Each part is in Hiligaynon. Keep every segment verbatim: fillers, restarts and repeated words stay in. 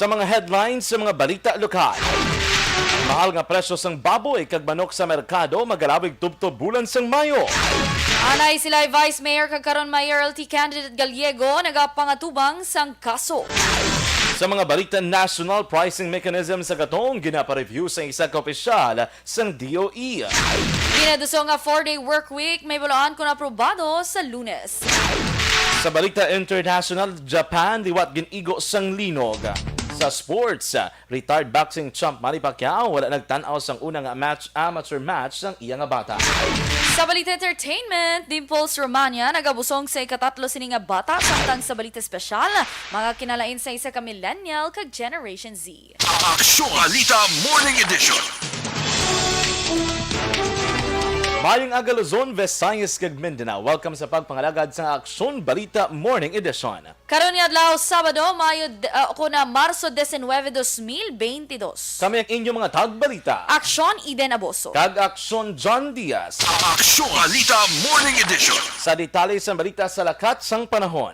Sa mga headlines sa mga balita lokal. Mahal nga presyo sang baboy kag manok sa merkado magalawig tubtob bulan sang Mayo. Anay sila Vice Mayor kag karon Mayor L T candidate Gallego nagapangatubang sang kaso. Sa mga balita national, pricing mechanism sa gatong ginapareview sa isa ka opisyal sang D O E. Ginaduso nga four-day work week may balaan kon aprobado sa Lunes. Sa balita international, Japan liwat gin-igo sang linog. Sa sports, retired boxing champ Manny Pacquiao wala nagtan-aw sang una nga match, amateur match sang iya nga bata. Sa balita entertainment, Dimples Romania nagabusong sa ikatatlo sini nga bata, samtang sa balita espesyal, mga kinalain sa isa ka millennial kag Generation Z. Aksyon Balita Morning Edition. Mayong aga, Luzon, Visayas, kag Mindanao. Welcome sa pagpangalagad sa Aksyon Balita Morning Edition. Karon nga adlaw, Sabado, Mayo, d- ah, ko na Marso diecinueve, dos mil bentidós. Kami ang inyong mga tagbalita. Aksyon Eden Aboso. Kag Aksyon John Diaz. Aksyon Balita Morning Edition. Sa detalye sa balita sa lakat sang panahon.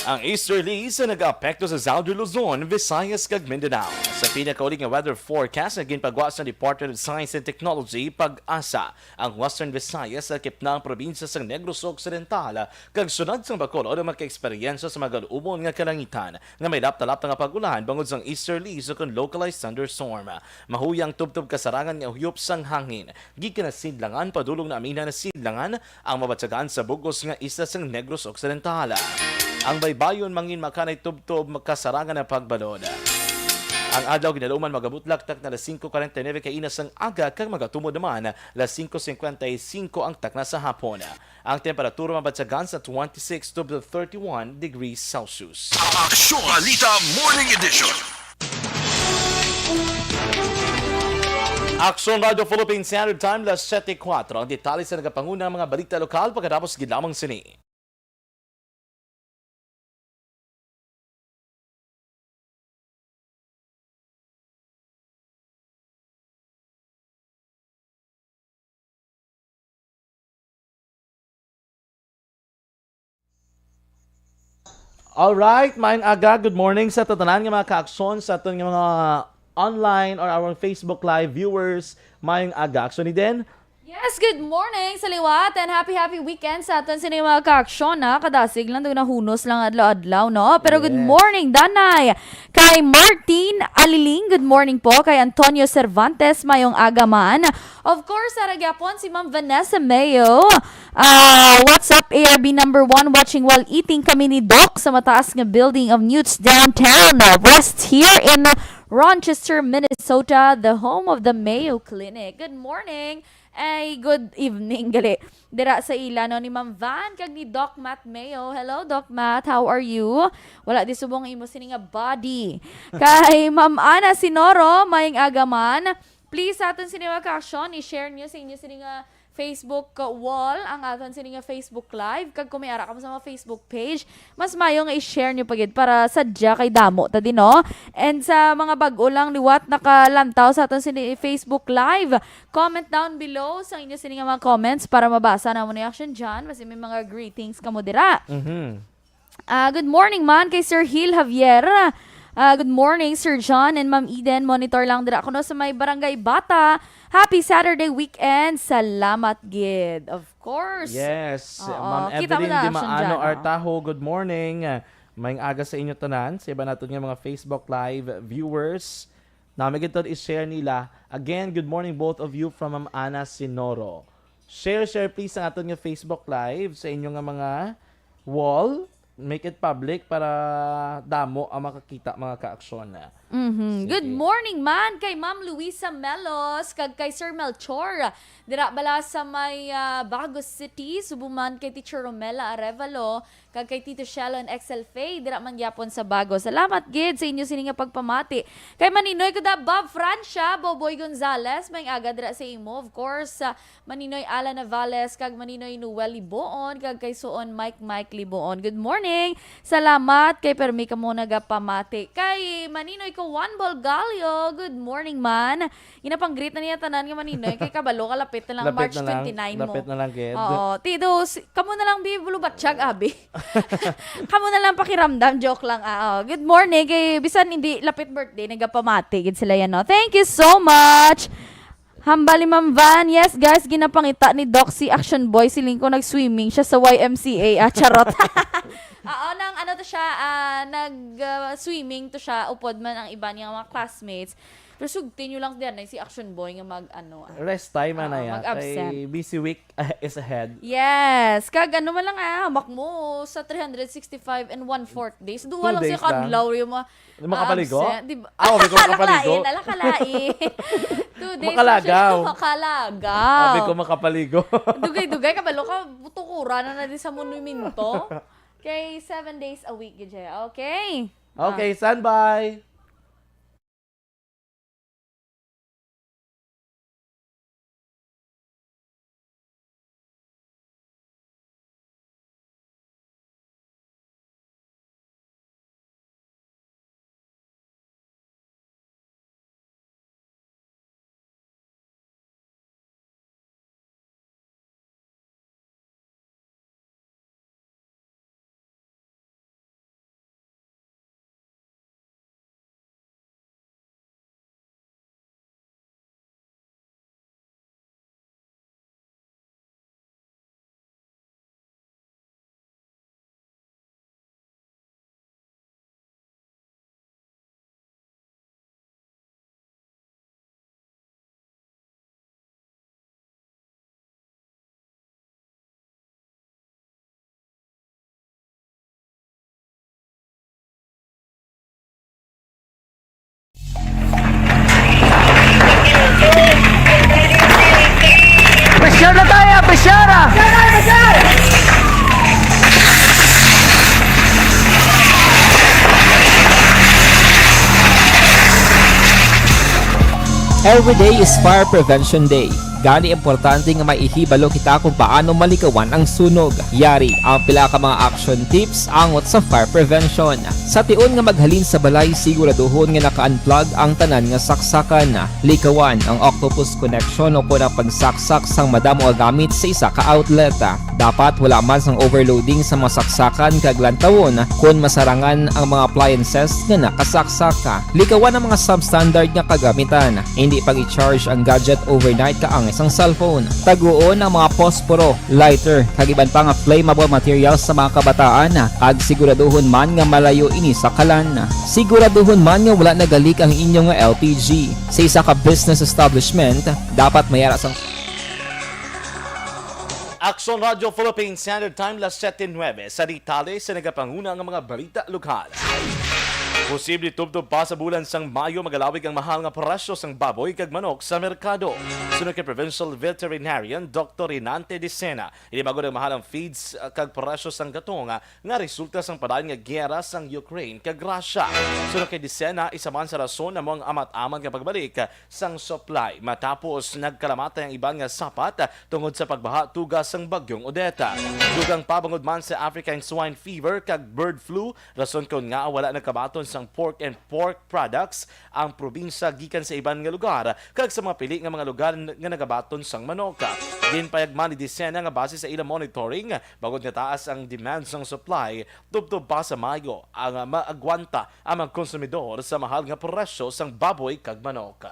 Ang easterlies ang nag-aapekto sa Southern Luzon, Visayas, kag Mindanao. Sa pinakauli nga weather forecast nga ginpagwa sa Department of Science and Technology, PAGASA, ang Western Visayas lakip na ang probinsya sang Negros Occidental, kag sunod sang Bacolod ang makaeksperyensya sa magaluumon nga kalangitan nga may lapta-lapta nga pag-ulan bangod sang easterlies o kon localized thunderstorm. Mahuya ang tubtob kasarangan nga huyop sang hangin gikan na sidlangan padulong na amina na sidlangan ang mabatyagan sa bug-os nga isla sang Negros Occidental. Ang baybayon mangin makanay tubtob kasarangan ang pagbalod. Ang adlaw ginaluman magabutlak takna alas singko kuwarenta y nuebe kaina sang aga kag magatumod naman alas singko singkwenta y singko ang takna sa hapon. Ang temperatura mabatyagan sa twenty-six to thirty-one degrees Celsius. Aksyon Balita Morning Edition. Aksyon Radio Philippine Standard Time, las siyete kuwatro. Ang detalye sa nagapangunang mga balita lokal pagkatapos gid lamang sini. Alright, maayong aga. Good morning sa tanan nga mga kaaksyon, sa aton nga mga online or our Facebook Live viewers. Maayong aga. Aksyon ni Den. Yes, good morning sa liwat and happy, happy weekend sa aton sini mga kaaksyon, ha. Kadasig lang, daw nahunos lang adlaw-adlaw, no? Pero good Yes. morning, Danay, kay Martin Aliling, good morning po, kay Antonio Cervantes, mayong aga man. Of course, sa ragyapon, si Ma'am Vanessa Mayo. Ah, what's up, A R B number one, watching while eating kami ni Doc sa mataas nga building of Newts downtown. Rest here in Rochester, Minnesota, the home of the Mayo Clinic. Good morning. Ay, good evening, gali. Dira sa ila, no, ni Ma'am Van, kag ni Doc Matt Mayo. Hello, Doc Matt. How are you? Wala di subong imo sini nga body. Kay Ma'am Ana Sinoro, mayong aga man. Please, sa aton sini nga kaaksyon, i-share niyo sa inyo sini nga Facebook wall, ang aton sini nga Facebook Live. Kag kung may ara kamo sa mga Facebook page, mas mayo nga i-share niyo pa gid para sadya kay damo ta din, no? And sa mga bag-o lang liwat nakalantaw sa aton sini Facebook Live, comment down below sa inyo sini nga mga comments para mabasa namon ni Action John. Basi may mga greetings kamo dira. Mhm. Ah, good morning man kay Sir Hil Javier. Ah, good morning, Sir John and Ma'am Eden. Monitor lang dira kuno sa may Barangay Bata. Happy Saturday weekend. Salamat gid. Of course. Yes, Oo, Ma'am kita mo Evelyn na, Action Dimaano John, oh. Artajo, good morning. Mayong aga sa inyo tanan, sa iba naton nga mga Facebook Live viewers. Nami gid to i-share nila. Again, good morning both of you from Ma'am Ana Sinoro. Share, share please ang aton nga Facebook Live sa inyo nga mga wall. Make it public para damo ang makakita, mga kaaksyon. Mhm. Sige. Good morning man kay Ma'am Luisa Melos kag kay Sir Melchor. Dira bala sa may, ah, Bagos City, subo man kay Teacher Romela Arevalo, kag kay Tito Shelo and X L Faye, dira man gyapon sa Bagos. Salamat gid sa inyo sini nga pagpamati. Kay Maninoy ko da Bob Francia, Boboy Gonzales, mayong aga dira sa imo. Of course, ah, Maninoy Alan Navales, kag Maninoy Noel Liboon, kag kay Suon Mike Mike Liboon. Good morning. Salamat kay permi kamo nagapamati. Kay Maninoy Tuan Bolgalio, good morning, man. Ginapang-greet na niya tanan nga maninoy, kay kabalo ka, lapit na lang Lapit March na lang, twenty-nine mo. lapit na lang, gid. Oo. Tido, si, kamo na lang, bi, bulubatyag, abi. Kamo na lang pakiramdam, joke lang. Ah, oh. Good morning, kay bisan hindi lapit birthday, nagapamati, gid sila yan, no? Thank you so much. Hambal ni Ma'am Van, yes, guys, ginapangita ni Doc si Action Boy, siling ko nag-swimming siya sa Y M C A, ah, charot. Oo, nang ano to siya, ah, nag, ah, swimming to siya, upod man ang iba niya mga classmates. Pero sugti nyo lang diyan, ay si Action Boy nga mag, ano, ah, Rest time, ah, anay, ah. mag-absent. Kay busy week, ah, is ahead. Yes. Kag ano man lang, ah, hamak mo sa three hundred sixty-five and one-fourth days. Duha Two lang siya days lang. kadlaw yung mga Di makapaligo? absent. Di ba? Ah, okay, kung Alang makapaligo. lain, alang kalain. Two days Makalagaw. lang siya, makalagaw. Sabi ko makapaligo. Dugay-dugay, kabalo ka, tukuran na na din sa monumento. Kay seven days a week, gid siya. Okay. Okay, Ah. standby. Pressure na tayo, pressure ah! Every day is Fire Prevention Day. Gani, importante nga may ihibalo kita kung paano malikawan ang sunog. Yari ang pila ka mga action tips angot sa fire prevention. Sa tion nga maghalin sa balay, siguraduhon nga naka-unplug ang tanan nga saksakan. Likawan ang octopus connection o kon ang pagsaksak sang madamo nga gamit sa isa ka outlet. Dapat wala man sang overloading sa mga saksakan kag lantawon kon masarangan ang mga appliances nga nakasaksak. Likawan ang mga substandard nga kagamitan. Hindi pag-i-charge ang gadget overnight kaangay sang cellphone. Taguon ang mga posporo, lighter, kag iban pa nga flammable materials sa mga kabataan, kag siguraduhon man nga malayo ini sa kalan. Siguraduhon man nga wala nagalik ang inyo nga L P G. Sa isa ka business establishment, dapat may ara sang Aksyon Radyo Philippines Standard Time, las siyete nuebe. Sa detalye sa nagapanguna nga mga balita lokal. Posible tubtob pa sa bulan sang Mayo magalawig ang mahal nga presyo sang baboy kag manok sa merkado. Suno kay Provincial Veterinarian Doktor Renante Dicena, ini bag-o ang mahal ang feeds, ah, kag presyo sang gatong, ah, nga resulta sang padayon nga giyera sang Ukraine kag Russia. Suno kay Dicena, isa man sa rason amo ang amat-amat nga pagbalik sang supply matapos nagkalamatay ang iban nga sapat tungod sa pagbaha tuga sang Bagyong Odette. Dugang pa, bangod man sa African swine fever kag bird flu, rason kon ngaa wala nagkabaton sang pork and pork products ang probinsya gikan sa iban nga lugar kag sa mga pili nga mga lugar nga nagabaton sang manok. Ginpayag man ni Dicena nga base sa ilang monitoring, bangod nga taas ang demand sang supply, tubtob pa sa Mayo ang maagwanta ang mga konsumidor sa mahal nga presyo sang baboy kag manok.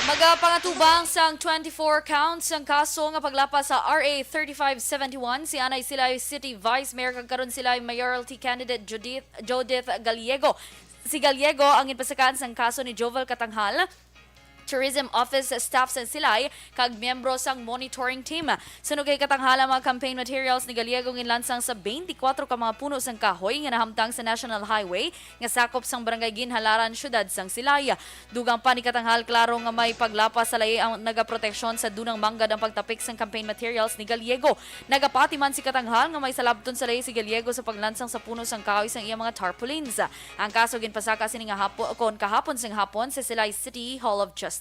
Magapangatubang sang twenty-four counts ang kaso nga paglapas sa R A thirty-five seventy-one si anay Silay City Vice Mayor kag karon Silay Mayoralty Candidate Judith, Judith Gallego. Si Gallego ang ginpasakaan sang kaso ni Jovel Katanghal, Tourism Office staff sa Silay, kag miyembro sang monitoring team. Suno kay Katanghal, ang mga campaign materials ni Gallego ginlansang sa twenty-four ka mga puno sang kahoy nga nahamtang sa National Highway nga sakop sang Barangay Ginhalaran, siyudad sang Silay. Dugang pa ni Katanghal, klaro nga may paglapas sa layi ang nagaproteksyon sa dunang manggad ang pagtapik sang campaign materials ni Gallego. Nagapati man si Katanghal nga may salabton sa layi si Gallego sa paglansang sa puno sang kahoy sang iya mga tarpaulins. Ang kaso ginpasaka sini nga hapo-, kon kahapon sing hapon sa Silay City Hall of Justice.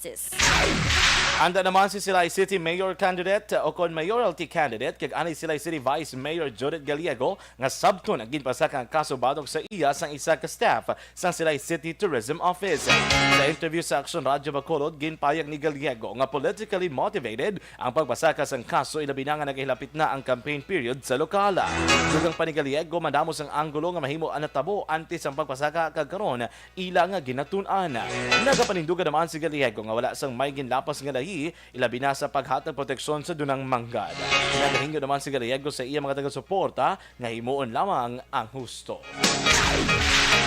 Anda naman si Silay City Mayor candidate, o kon mayoralty candidate, kag anay Silay City Vice Mayor Judith Gallego, nga sabton ang ginpasaka ang kaso batok sa iya sang isa ka staff sang Silay City Tourism Office. Sa interview sa Aksyon Radyo Bacolod, ginpayag ni Gallego nga politically motivated ang pagpasaka sang kaso, ilabi na nga nagahilapit na ang campaign period sa lokal. Dugang pa ni Gallego, madamo sang anggulo nga mahimo ang natabo antes ang pagpasaka, kag karon ila nga ginatun-an. Nagapanindugan naman si Gallego nga wala sang may ginlapas nga lahi, ilabi na sa paghatag proteksyon sa dunang manggad. Nagahingyo naman si Gallego sa iya mga taga-suporta nga himuon lamang ang husto.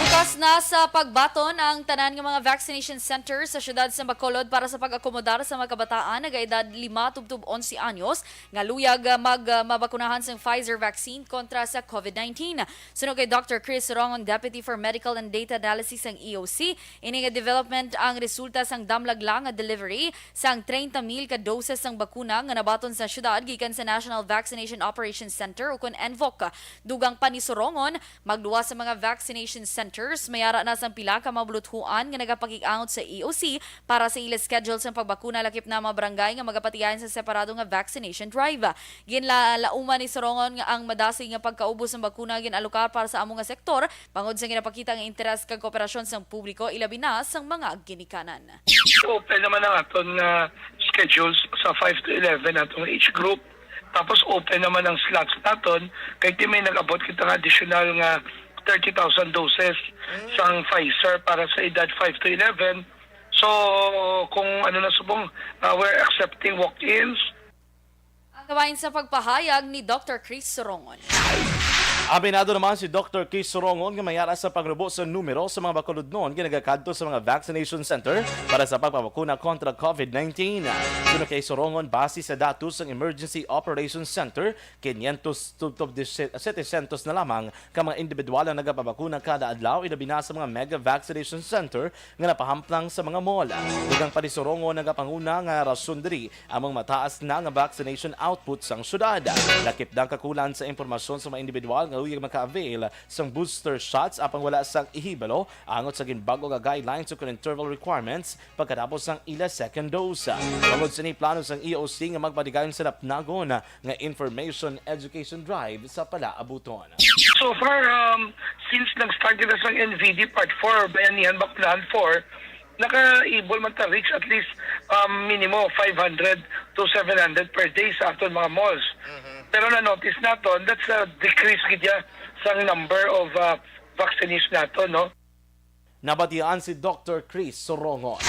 Bukas na sa pagbaton ang tanan nga mga vaccination center sa siyudad sa Bacolod para sa pag-akomodar sa mga kabataan nga edad lima tubtob onse anyos nga luyag, ah, mag, ah, mabakunahan sang Pfizer vaccine kontra sa COVID nineteen. Suno kay Doctor Chris Rongon, Deputy for Medical and Data Analysis sang E O C, ini nga development ang resulta sang damlag lang nga delivery sang treinta mil ka doses sang bakuna nga nabaton sa siyudad gikan sa National Vaccination Operations Center, ukon NVOC. Dugang pa ni Sorongon, magluwas sa mga vaccination centers, may ara na sang pila ka mga buluthuan nga nagapakig-angot sa E O C para sa ila schedule sang pagbakuna, lakip na mga barangay nga magapatigayon sa separado nga vaccination drive. Ginlalauman ni Sorongon nga ang madasig nga pagkaubos sang bakuna ginalokar para sa amo nga sektor, bangod sa ginapakita nga interes kag kooperasyon sang publiko, ilabi na sang mga ginikanan. Open naman ang aton nga schedules sa five to eleven atong age group. Tapos open naman ang slots naton kay ti may nag-abot kita nga additional nga thirty thousand doses sang Pfizer para sa edad five to eleven. So, kung ano na subong, ah, we're accepting walk-ins. Ang kabahin sa pagpahayag ni Doctor Chris Sorongon. Aminado naman si Doctor Chris Sorongon nga may ara sa pagrubo sa numero sa mga Bacolodnon nga nagakadto sa mga vaccination center para sa pagpabakuna kontra COVID nineteen. Suno kay Sorongon, base sa datos sang Emergency Operations Center, quinientos tubtob setecientos na lamang ka mga individual ang nagapabakuna kada adlaw, ilabi na sa mga mega vaccination center nga napahamplang sa mga mall. Dugang pa ni Sorongon, nagapanguna nga rason diri ang mga mataas na nga vaccination output sang syudad. Lakip na ang kakulang sa impormasyon sa mga individual nga luyag maka-avail sang booster shots, apang wala sang ihibalo angot sa ginbag-o nga guidelines ukon interval requirements pagkatapos sang ila second dose. Bangod sini, plano sang E O C nga magpatigayon sa napnagon nga information education drive sa palaabuton. So far, um, since nag-start kita sa N V D Part four, Bayanihan Bakunahan four, naka-able man ta reach at least, um, minimo five hundred to seven hundred per day sa aton mga malls. Pero na-notice naton, that's a decrease gid ya sa number of, uh, vaccination naton, no? Nabatian si Doctor Chris Sorongon.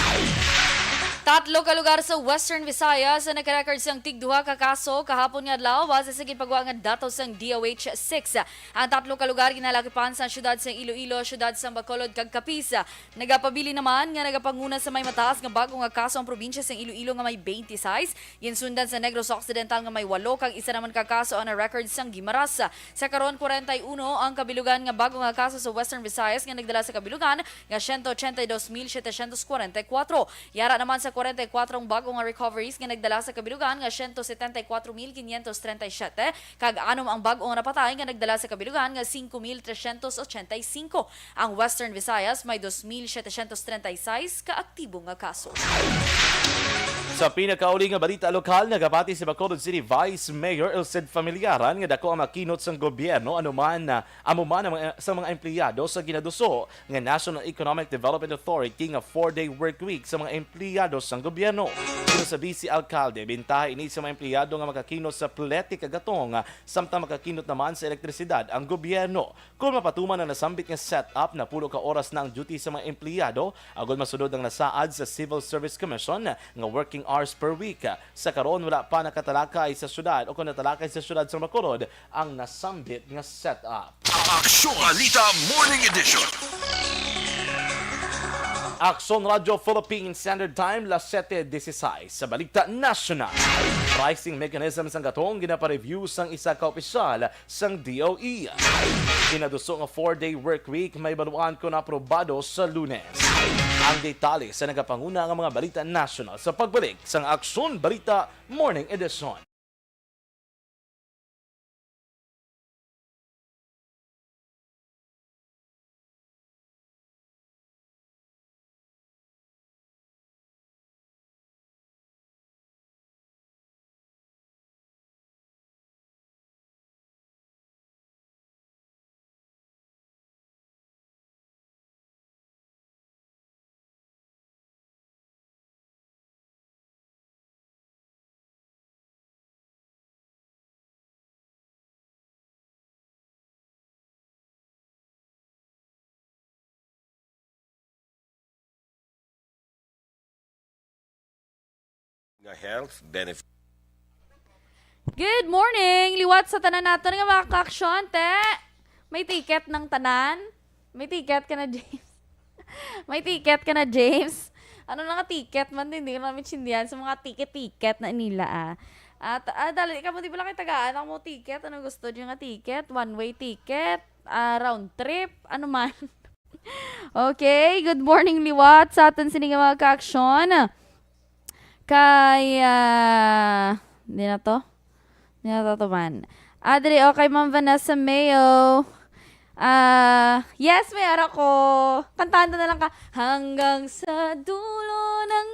Tatlo ka lugar sa Western Visayas ang nagka-record sang tigduha ka kaso kahapon nga adlaw, base sa ginpagwa nga datos sang D O H six. Ang tatlo ka lugar ginalakipan sa siyudad sang Iloilo, siyudad sang Bacolod, kag Capiz. Nagapabilin naman nga nagapanguna sa may mataas nga bag-o nga kaso ang probinsya sang Iloilo nga may twenty-six, ginsundan sa Negros Occidental nga may walo, kag isa naman ka kaso ang na-record sang Guimaras. Sa karon, kwarenta y uno ang kabilugan nga bag-o nga kaso sa Western Visayas nga nagdala sa kabilugan nga siyento ochenta y dos mil setecientos kwarenta y kuwatro. Yara naman sa kwarenta y kuwatro ang bag-o nga recoveries nga nagdala sa kabilugan nga siyento setenta y kuwatro mil quinientos treinta y siete, kag anom ang bag-o nga napatay nga nagdala sa kabilugan nga singko mil tresyentos ochenta y singko. Ang Western Visayas may dos mil setecientos treinta y seis ka aktibo nga kaso. Sa pinakauli nga balita lokal, nagapati si Bacolod City Vice Mayor Elcid Familiaran nga dako ang makinot sang gobyerno, ano man, ah, amo man ang mga, sa mga empleyado sa ginaduso nga National Economic Development Authority nga four-day work week sa mga empleyado sang gobyerno. Suno sa Vice Alcalde, bintaha ini sa mga empleyado nga makakinot sa plete kag gatong, ah, samtang makakinot naman sa elektrisidad ang gobyerno. Kon mapatuman ang nasambit nga setup, napulo ka oras na ang duty sa mga empleyado, agod masunod ang nasaad sa Civil Service Commission nga working hours per week. Sa karon, wala pa nakatalakay sa syudad o kon natalakay sa syudad sa Bacolod ang nasambit nga setup. Aksyon Balita Morning Edition. Aksyon Radyo Philippine Standard Time, las siyete dieciséis. Sa balita nasyonal, pricing mechanism sang gatong ginapareview sang isa ka opisyal sang D O E. Ginaduso nga four-day work week may baluan kon aprobado sa Lunes. Ang detalye sa nagapanguna nga mga balita nasyonal sa pagbalik sang Aksyon Balita Morning Edition. Nga health benefit. Good morning! Liwat sa tanan naton nga mga ka-aksyon, te. May ticket ng tanan? May ticket ka na, James? May ticket ka na, James? Ano na nga ticket man din? Hindi ko namin maintindihan sa mga ticket-ticket na nila, ah. At, ah, dali, kamo di ba lang kay tagaan ang mo ticket? Ano gusto niyo nga ticket? One-way ticket? Ah, round trip? Ano man? Okay, good morning, liwat sa aton sini nga mga ka-aksyon. Kay, ah, di na to? Di na to, to man. Adri, okay, Ma'am Vanessa Mayo. Ah, yes, may ara ko. Kantahan ta na lang ka. Hanggang sa dulo ng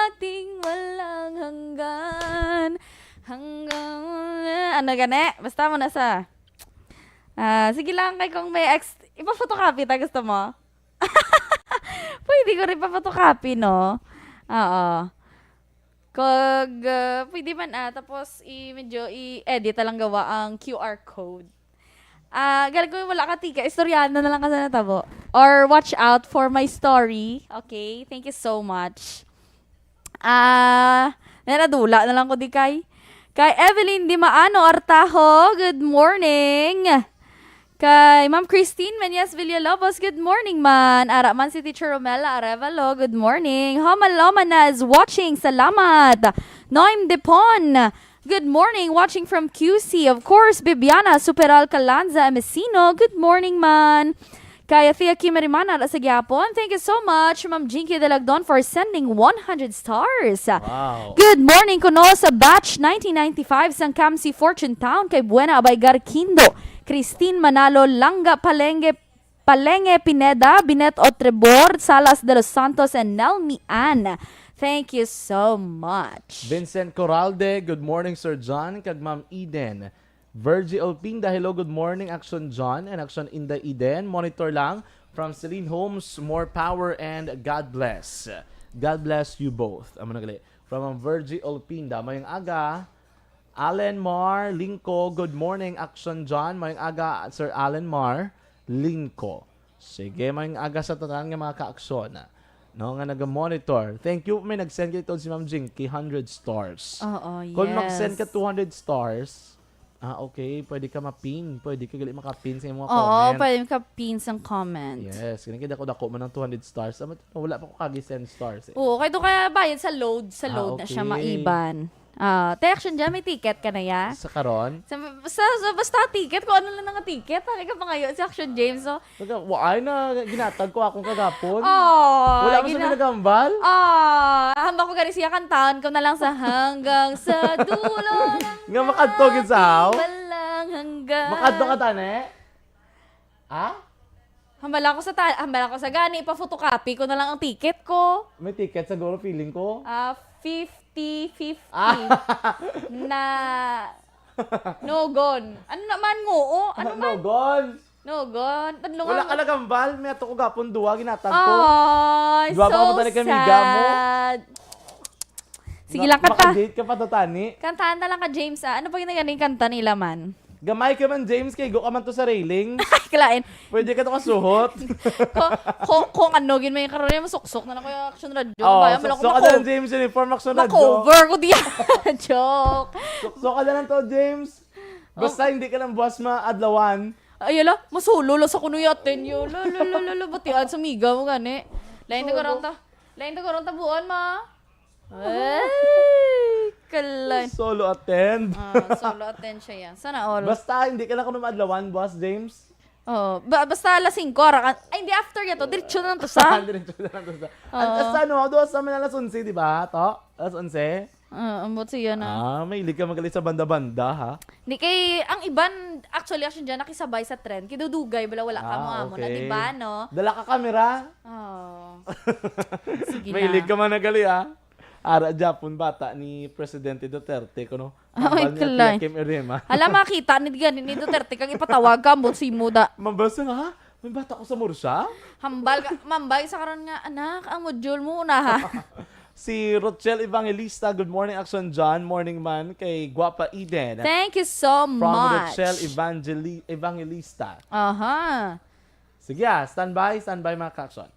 ating walang hanggan. Hanggang, ano gani? Basta mo na sa. Ah, sige lang, kay kung may ex, ipa-photocopy ta, gusto mo? Pwede ko rin pa-photocopy, no? Oo. Kag, ah, pwede man, ah, tapos i-, medyo i-edit na lang gawa ang Q R code. Ah, galing ko yung wala ka tika, istoryahan na lang ka sa natabo. Or watch out for my story. Okay? Thank you so much. Ah, naradula na lang ko di kay. Kay Evelyn Dimaano Artajo, good morning. Kay Ma'am Christine Menyes Villalobos, good morning, man. Ara man si Teacher Romela Arevalo, good morning. Homa Loma na is watching, salamat. Noim Depon, good morning, watching from Q C. Of course, Bibiana Superal Calanza Emesino, good morning, man. Kay Thea Kim Marimana, ara sa gyapon. Thank you so much, Ma'am Jinky Dalagdon, for sending one hundred stars. Wow. Good morning kuno sa batch nineteen ninety-five sang Camsi Fortune Town kay Buena Abay Garquindo, Christine Manalo, Langga Palenge, Palenge Pineda, Binet Otrebor, Salas de los Santos, and Nelmi Ann. Thank you so much. Vincent Coralde, good morning, Sir John, kag Ma'am Eden. Virgie Olpinda, hello, good morning, Action John and Action Inday Eden. Monitor lang from Celine Homes, more power and God bless. God bless you both. Amo na gali. From ang Virgie Olpinda, mayong aga. Allen Mar Lingko, good morning, Action John. Mayong aga, Sir Allen Mar Lingko. Sige, mayong aga sa tanan nga mga ka-aksyon, no, nga naga-monitor. Thank you. May nag-send kay si Ma'am Jinky, hundred stars. Oo, kung mag-send ka yes. two hundred stars, ah, okay, pwede ka ma-pin. Pwede ka gali maka-pin sa imong mga Oo, comment. Pwede ka pin sa comment. Yes, kini kay dako-dako man ang two hundred stars. Ah, wala pa ko kagi send stars, eh. Oo, kay doon kaya bayad sa load, sa Ah, load na siya okay. maiban. Ah, te, Action John, may ticket ka na ya? Sa karon? Sa, sa, sa basta ticket, kung ano lang nga ticket, ang ikapangayo si Action James, so. Naga, waay na, ginatag ko akong kagapon. Oh, Wala man sa gina- may nagambal? Oh, hamba ko gani siya, kantahan ko na lang sa hanggang sa dulo ng Nga makadto gid sa haw? ating walang hanggan. Makadto ka, tani? Ha? Hambal ako sa ta-, hambal ako sa gani, ipa-photocopy ko na lang ang ticket ko. May ticket siguro, feeling ko. Ah, fifty fifty. Ah. Na nogon. Ano naman, ngoo? Ano man? Nogon. Nogon. Tadlungan Wala mo. ka nagambal. May ato ko gapon, duwa, ginatag ko. Ay, Duwa pa so ka pa tali kay amiga mo. sad. Sige Ma-, lang, kanta. makadate ka pa to, tani. Kantahan na lang ka, James, ah. Ano pa yung nagaling kanta nila man? Gamay ka man, James, kay go ka man to sa railing. Kalain. Pwede ka to kasuhot. Ko, ko, kung ano, gin may karoon, masuksok na lang ko yung Action Radio. Oh, Kaya mo lang suksok ka ako na lang, mako-, James, uniform Action Radio. makover ko diyan. Joke. Suksok ka na lang to, James. Basta Oh. hindi ka lang buwas maadlawan. Ay, ala, masulo lang sa kuno yatin yun. Lo, lo, lo, lo, lo, batian sa miga mo gani. Lain na Sulo. karon ta. Lain na karon ta buwan, ma. Ay, kalay. Solo attend. Ah, solo attend siya yan. Sana all. Basta hindi ka na kuno maadlawan, Boss James. Oh, ba, basta alas singko, ara ka. Ay, hindi, after niya to. Diretso na lang to sa. Diretso na lang to sa. Oo. An-, sa ano, doon sa may alas onse, di ba? To? Alas onse? Ah, ambot siya na. Ah, may ilig ka magalit sa banda-banda, ha? Hindi kay, ang iban, actually, Action John, nakisabay sa trend. Kidudugay, bala, wala ka Ah, mo amo na, okay. di ba, no? Dala ka kamera? Oh. Sige May na. ilig ka man nagali, ah. Ara Japon, bata ni Presidente Duterte, kuno. Ay, Hambal niya, kalay. Tia Kim Irema. Hala, makita ni, gani ni Duterte, kang ipatawag ka, ambot si Muda. Mabasa nga, ha? May bata ko sa Mursa? Hambal ka, mambay sa karon nga, anak, ang module mo na, ha? Si Rochelle Evangelista, good morning, Action John. Morning man kay Guapa Eden. Thank you so From much. Rochelle Evangeli-, Evangelista. Aha. Sige, ah, standby, standby, mga ka-action.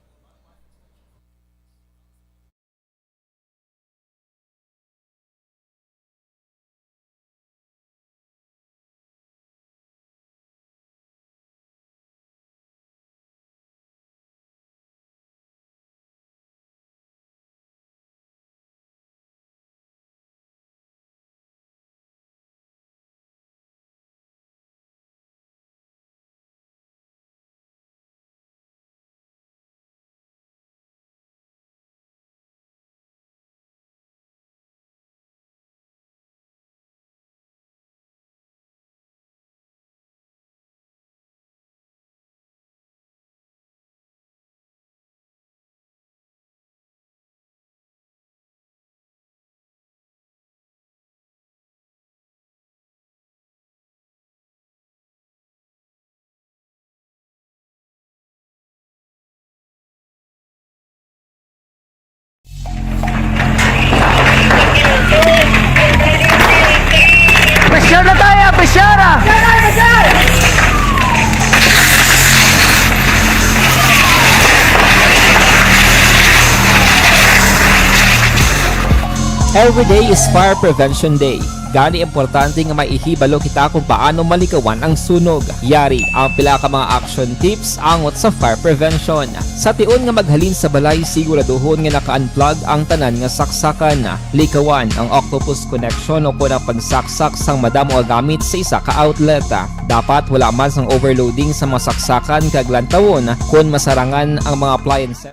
Every day is Fire Prevention Day. Gani, importante nga may ihibalo kita kung paano malikawan ang sunog. Yari ang pila ka mga action tips angot sa fire prevention. Sa tion nga maghalin sa balay, siguraduhon nga naka-unplug ang tanan nga saksakan. Likawan ang octopus connection o kon ang pagsaksak sang madamo nga gamit sa isa ka outlet. Dapat wala man sang overloading sa mga saksakan kag lantawon kon masarangan ang mga appliances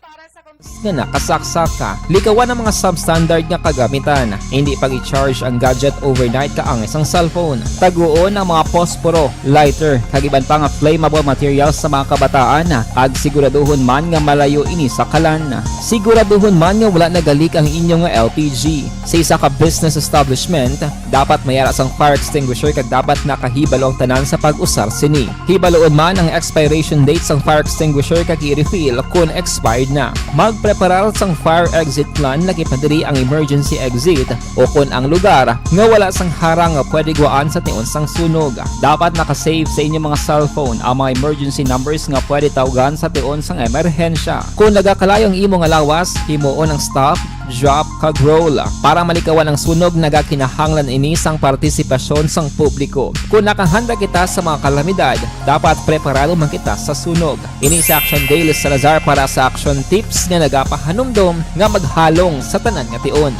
nga nakasaksak. Likawan ang mga substandard nga kagamitan. Hindi pag-i-charge ang gadget overnight kaangay sang cellphone. Taguon ang mga posporo, lighter, kag iban pa nga flammable materials sa mga kabataan, kag siguraduhon man nga malayo ini sa kalan. Siguraduhon man nga wala nagalik ang inyo nga L P G. Sa isa ka business establishment, dapat may ara sang fire extinguisher kag dapat nakahibalo ang tanan sa pag-usar sini. Hibaloon man ang expiration date sang fire extinguisher kag i-refill kon expired na. Magpreparar sang fire exit plan, lakip na diri ang emergency exit o kon ang lugar nga wala sang harang nga pwede gwaan sa tion sang sunog. Dapat naka-save sa inyong mga cellphone ang mga emergency numbers nga pwede tawgan sa tion sang emerhensya. Kon nagakalayo ang imo nga lawas, himuon ang stop, drop, kag roll. Para malikawan ang sunog, nagakinahanglan ini sang partisipasyon sang publiko. Kon nakahanda kita sa mga kalamidad, dapat preparado man kita sa sunog. Ini si Action Dale Salazar para sa Action Tips nga nagapahanumdom nga maghalong sa tanan nga tion.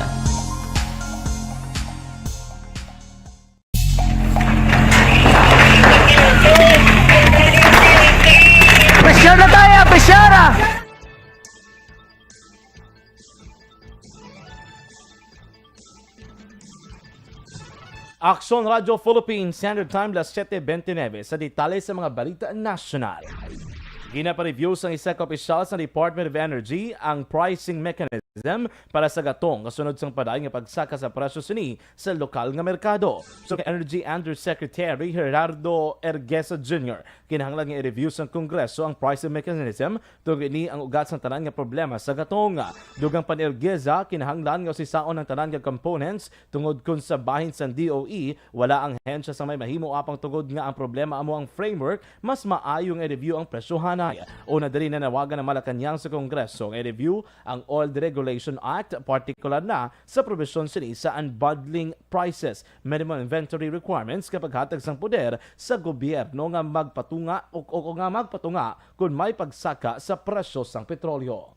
Pressure na tayo, pressure na! Aksyon Radyo Philippines, Standard Time, las siete veintinueve. Sa detalye sa mga balita nasyonal. Ginapareview sang isa ka opisyal sa Department of Energy ang pricing mechanism para sa gatong kasunod sang padayon nga pagsaka sa presyo sini sa lokal nga merkado. Suno kay Energy Undersecretary Gerardo Erguesa Junior, kinahanglan nga i-review sang Kongreso ang pricing mechanism tungod ini ang ugat sang tanan nga problema sa gatong. Dugang pa ni Erguesa, kinahanglan nga usisaon ang tanan nga components tungod kon sa bahin sang D O E, wala ang hensya sang may mahimo apang tungod nga ang problema amo ang framework, mas maayo nga i-review ang presyohanay. Una diri, nanawagan ang Malacañang sa Kongreso nga i-review ang Oil Deregulation Act, partikular na sa probisyon sini sa unbundling prices, minimum inventory requirements kag paghatag sang poder sa gobyerno nga magpatunga o, o nga magpatunga kon may pagsaka sa presyo sang petrolyo.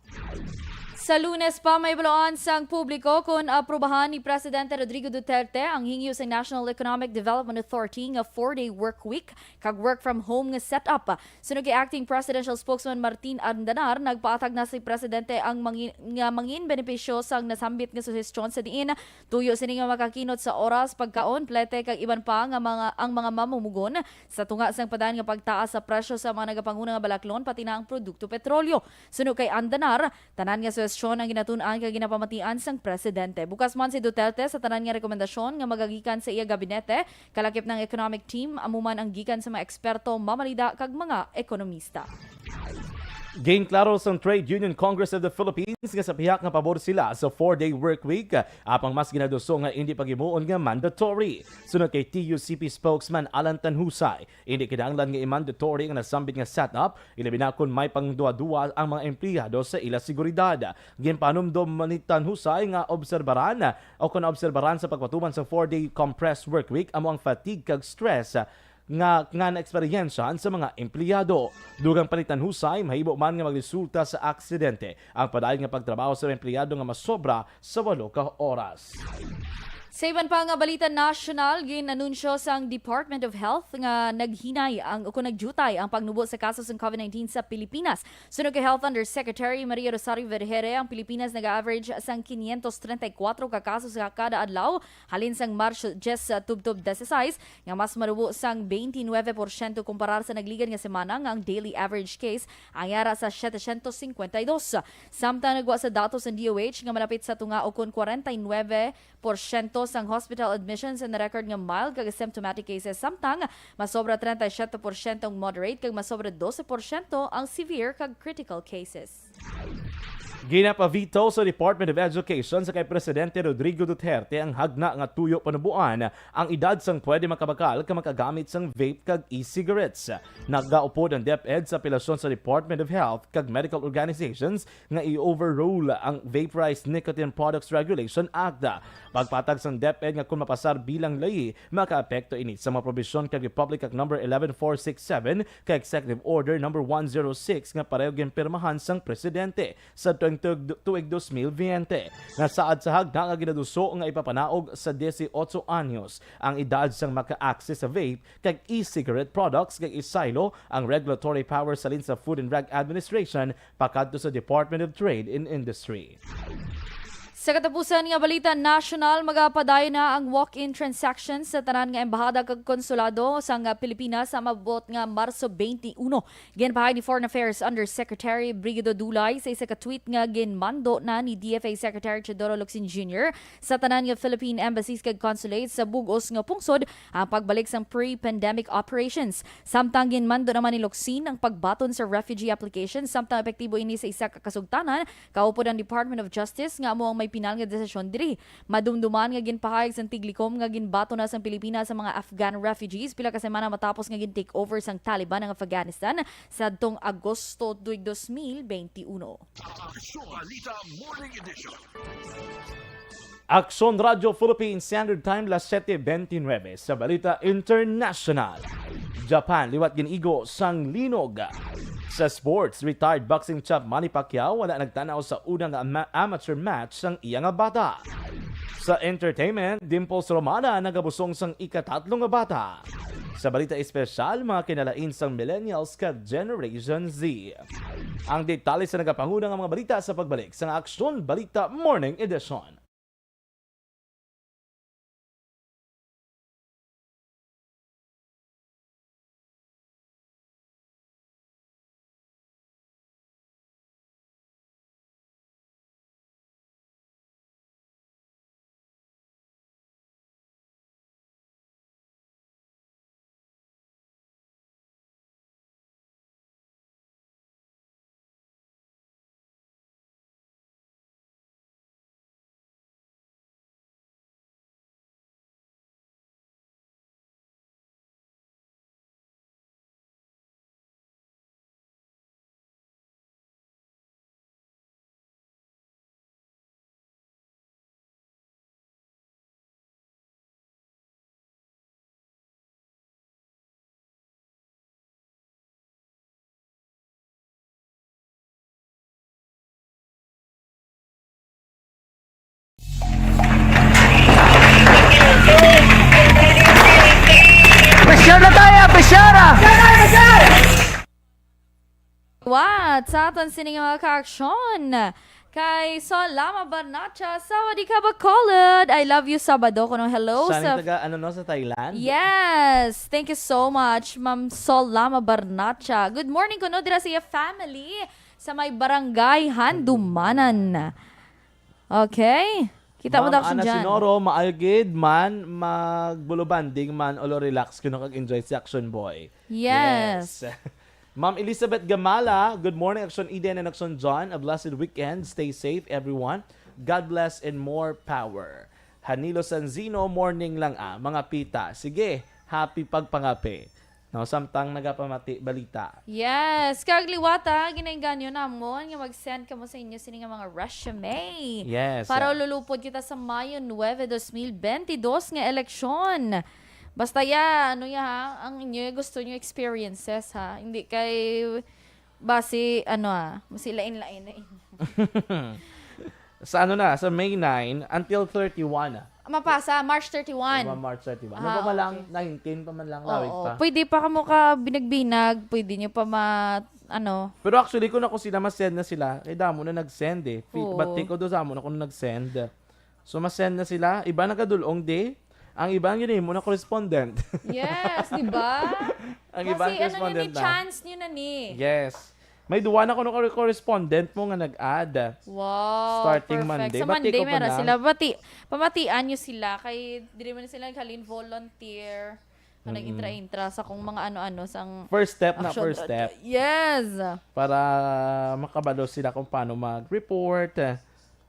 Sa Lunes pa, mahibaluan sang publiko kon aprubahan ni Presidente Rodrigo Duterte ang hingyo sa National Economic Development Authority nga four-day work week kag work from home nga setup. Suno kay Acting Presidential Spokesman Martin Andanar, nagpaatag na si Presidente ang mangi-, nga mangin benepisyo sang nasambit nga suhestyon sa diin tuyo sini nga makakinot sa oras, pagkaon, plete, kag iban pa nga mga, ang mga mamumugon sa tunga sang padayon nga pagtaas sa presyo sa mga nagapanguna nga balaklon, pati na ang produkto petrolyo. Suno kay Andanar, tanan nga suhestyon ang ginatun-an kag ginapamatian sang presidente. Bukas man si Duterte sa tanan nga rekomendasyon nga magagikan sa iya gabinete, kalakip ng economic team, amo man ang gikan sa mga eksperto, mamalida, kag mga ekonomista. Ginklaro sang Trade Union Congress of the Philippines nga sa pihak nga pabor sila sa four-day work week, apang mas ginaduso nga indi paghimuon nga mandatory. Suno kay T U C P spokesman Alan Tanhusay, indi kinahanglan nga i-mandatory ang nasambit nga setup, ilabi na kon may pangduha-duha ang mga empleyado sa ila seguridad. Ginpanumdom ni Tanhusay nga obserbaran o kon obserbaran sa pagpatuman sa four-day compressed work week amo ang fatigue kag stress nga, nga naeksperyensyahan sa mga empleyado. Dugang pa ni Tanhusay, mahimo man nga magresulta sa aksidente ang padayon nga pagtrabaho sa mga empleyado nga masobra sa walo ka oras. Sa iban pa nga balita nasyonal, gin-anunsyo sang Department of Health nga naghinay ang, o kung nagjutay ang pagnubo sa kaso sang COVID nineteen sa Pilipinas. Suno kay Health Undersecretary Maria Rosario Vergeire, ang Pilipinas naga-average sang quinientos treinta y cuatro ka kaso sa kada adlaw, halin sang March diyes tubtob disisais, nga mas manubo sang twenty-nine porsyento kumparar sa nagligad nga semana, nga ang daily average case ang yara sa setecientos cincuenta y dos. Samtang nagwa sa datos ang D O H nga malapit sa tunga o kon kwarenta y nuebe porsyento sang hospital admissions ang na-record nga mild kag asymptomatic cases, samtang masobra treinta y siete porsyento ang moderate kag masobra doce porsyento ang severe kag critical cases. Ginapa-veto sa Department of Education sa kay Presidente Rodrigo Duterte ang hagna nga tuyo panuboan ang edad sang pwede makabakal ka makagamit sang vape kag e-cigarettes. Nagaupod ang DepEd sa apelasyon sa Department of Health kag medical organizations nga i-overrule ang Vaporized Nicotine Products Regulation Act. Pagpatag sang DepEd nga kung mapasar bilang layi, makaapekto ini sa mga probisyon kag Republic Act Number eleven four six seven kag Executive Order Number one zero six nga pareho ginpirmahan sang Presidente sa tuig, tuig dos mil veinte. Nasaad sa hagna nga ginaduso nga ipapanaog sa dieciocho anyos ang edad sang maka-access sa vape kag e-cigarette products kag isaylo ang regulatory power sa linsa Food and Drug Administration pakadto sa Department of Trade and Industry. Sa katapusan nga balita nasyonal, magapadayon na ang walk-in transactions sa tanan nga embahada kag konsulado sang Pilipinas sa maabot nga Marso twenty-one. Ginpahayag ni Foreign Affairs Undersecretary Brigido Dulay sa isa ka tweet nga ginmando na ni D F A Secretary Teodoro Locsin Junior sa tanan nga Philippine embassies kag consulates sa bug-os nga pungsod ang pagbalik sang pre-pandemic operations. Samtang ginmando naman ni Locsin ang pagbaton sa refugee application, samtang epektibo ini sa isa ka kasugtanan, kaupod ang Department of Justice nga amo ang may pinal nga desisyon diri. Madumduman nga ginpahayag sang Tiglikom nga ginbaton na sang Pilipinas ang mga Afghan refugees pila ka semana matapos nga gin-take over sang Taliban ang Afghanistan sadtong Agosto tuig dos mil benti uno. Aksyon Balita Morning Edition. Aksyon Radyo Philippine Standard Time, las siete veintinueve. Sa balita international, Japan liwat gin-igo sang linog. Sa sports, retired boxing champ Manny Pacquiao wala nagtan-aw sa unang ama- amateur match sang iya nga bata. Sa entertainment, Dimples Romana nagabusong sang ikatatlo nga bata. Sa balita espesyal, mga kinalain sang millennials kag Generation Z. Ang detalye sa nagapanguna nga mga balita sa pagbalik sang Aksyon Balita Morning Edition. Pressure na tayo, pressure! What? Sa aton sini nga mga kaaksyon. Kay Solama Barnacha, Sawadee ka, Bacolod! I love you, Sabado. Kuno hello Siya sa ning taga, ano, no, sa Thailand? Yes! Thank you so much, Ma'am Solama Barnacha. Good morning kuno dira sa iya family sa may barangay Handumanan. Okay. Kita mo Ma'am daw Ana dyan. Sinoro, maayo gid man, magbulubanding man, olo relax kuno kag enjoy si Action Boy. Yes. Yes. Ma'am Elizabeth Gamala, good morning, Action Eden and Action John. A blessed weekend. Stay safe, everyone. God bless and more power. Hanilo Sanzino, morning lang, ah, mga pita. Sige, happy pagpangape. No, samtang nagapamati balita. Yes, kag liwata, ginainganyo namon nga mag-send kamo sa inyo sini nga mga resume. Yes, Para yeah. ululupod kita sa Mayo nuebe, dos mil benti dos nga eleksyon. Basta ya, ano ya ha, ang inyo gusto nyo experiences ha. Hindi kay basi, ano ah, basi lain-lain na inyo. Sa ano na, sa May nine until thirty-one. Mapasa, March thirty-one. Diba, March thirty-one. Ah, Ano pa man lang, okay. nineteen pa man lang, lawig Oo, pa. Pwede pa kamo ka binag-binag, pwede nyo pa ma, ano. Pero actually, kung ako sila, ma-send na sila. Kay damo na nag-send eh. Fi- Oo. Bati ko do sa amo na kung nag-send. So, ma-send na sila. Iba nagadulong di. Ang iba ang ginimo na correspondent. Yes, di ba? Ang iba ang Kasi ano correspondent yun, may na. chance nyo na ni. Yes. May duwa na kuno ka correspondent mo nga nag-add. Wow, Starting perfect. Monday. Sa Bati Monday, ko pa meron na. sila. Bati, pamatian nyo sila. Kay, dili man sila naghalin volunteer. Kanang Mm-mm. intra-intra sa kung mga ano-ano sang First step na, action first step. Yes. Para makabalo sila kung paano mag-report.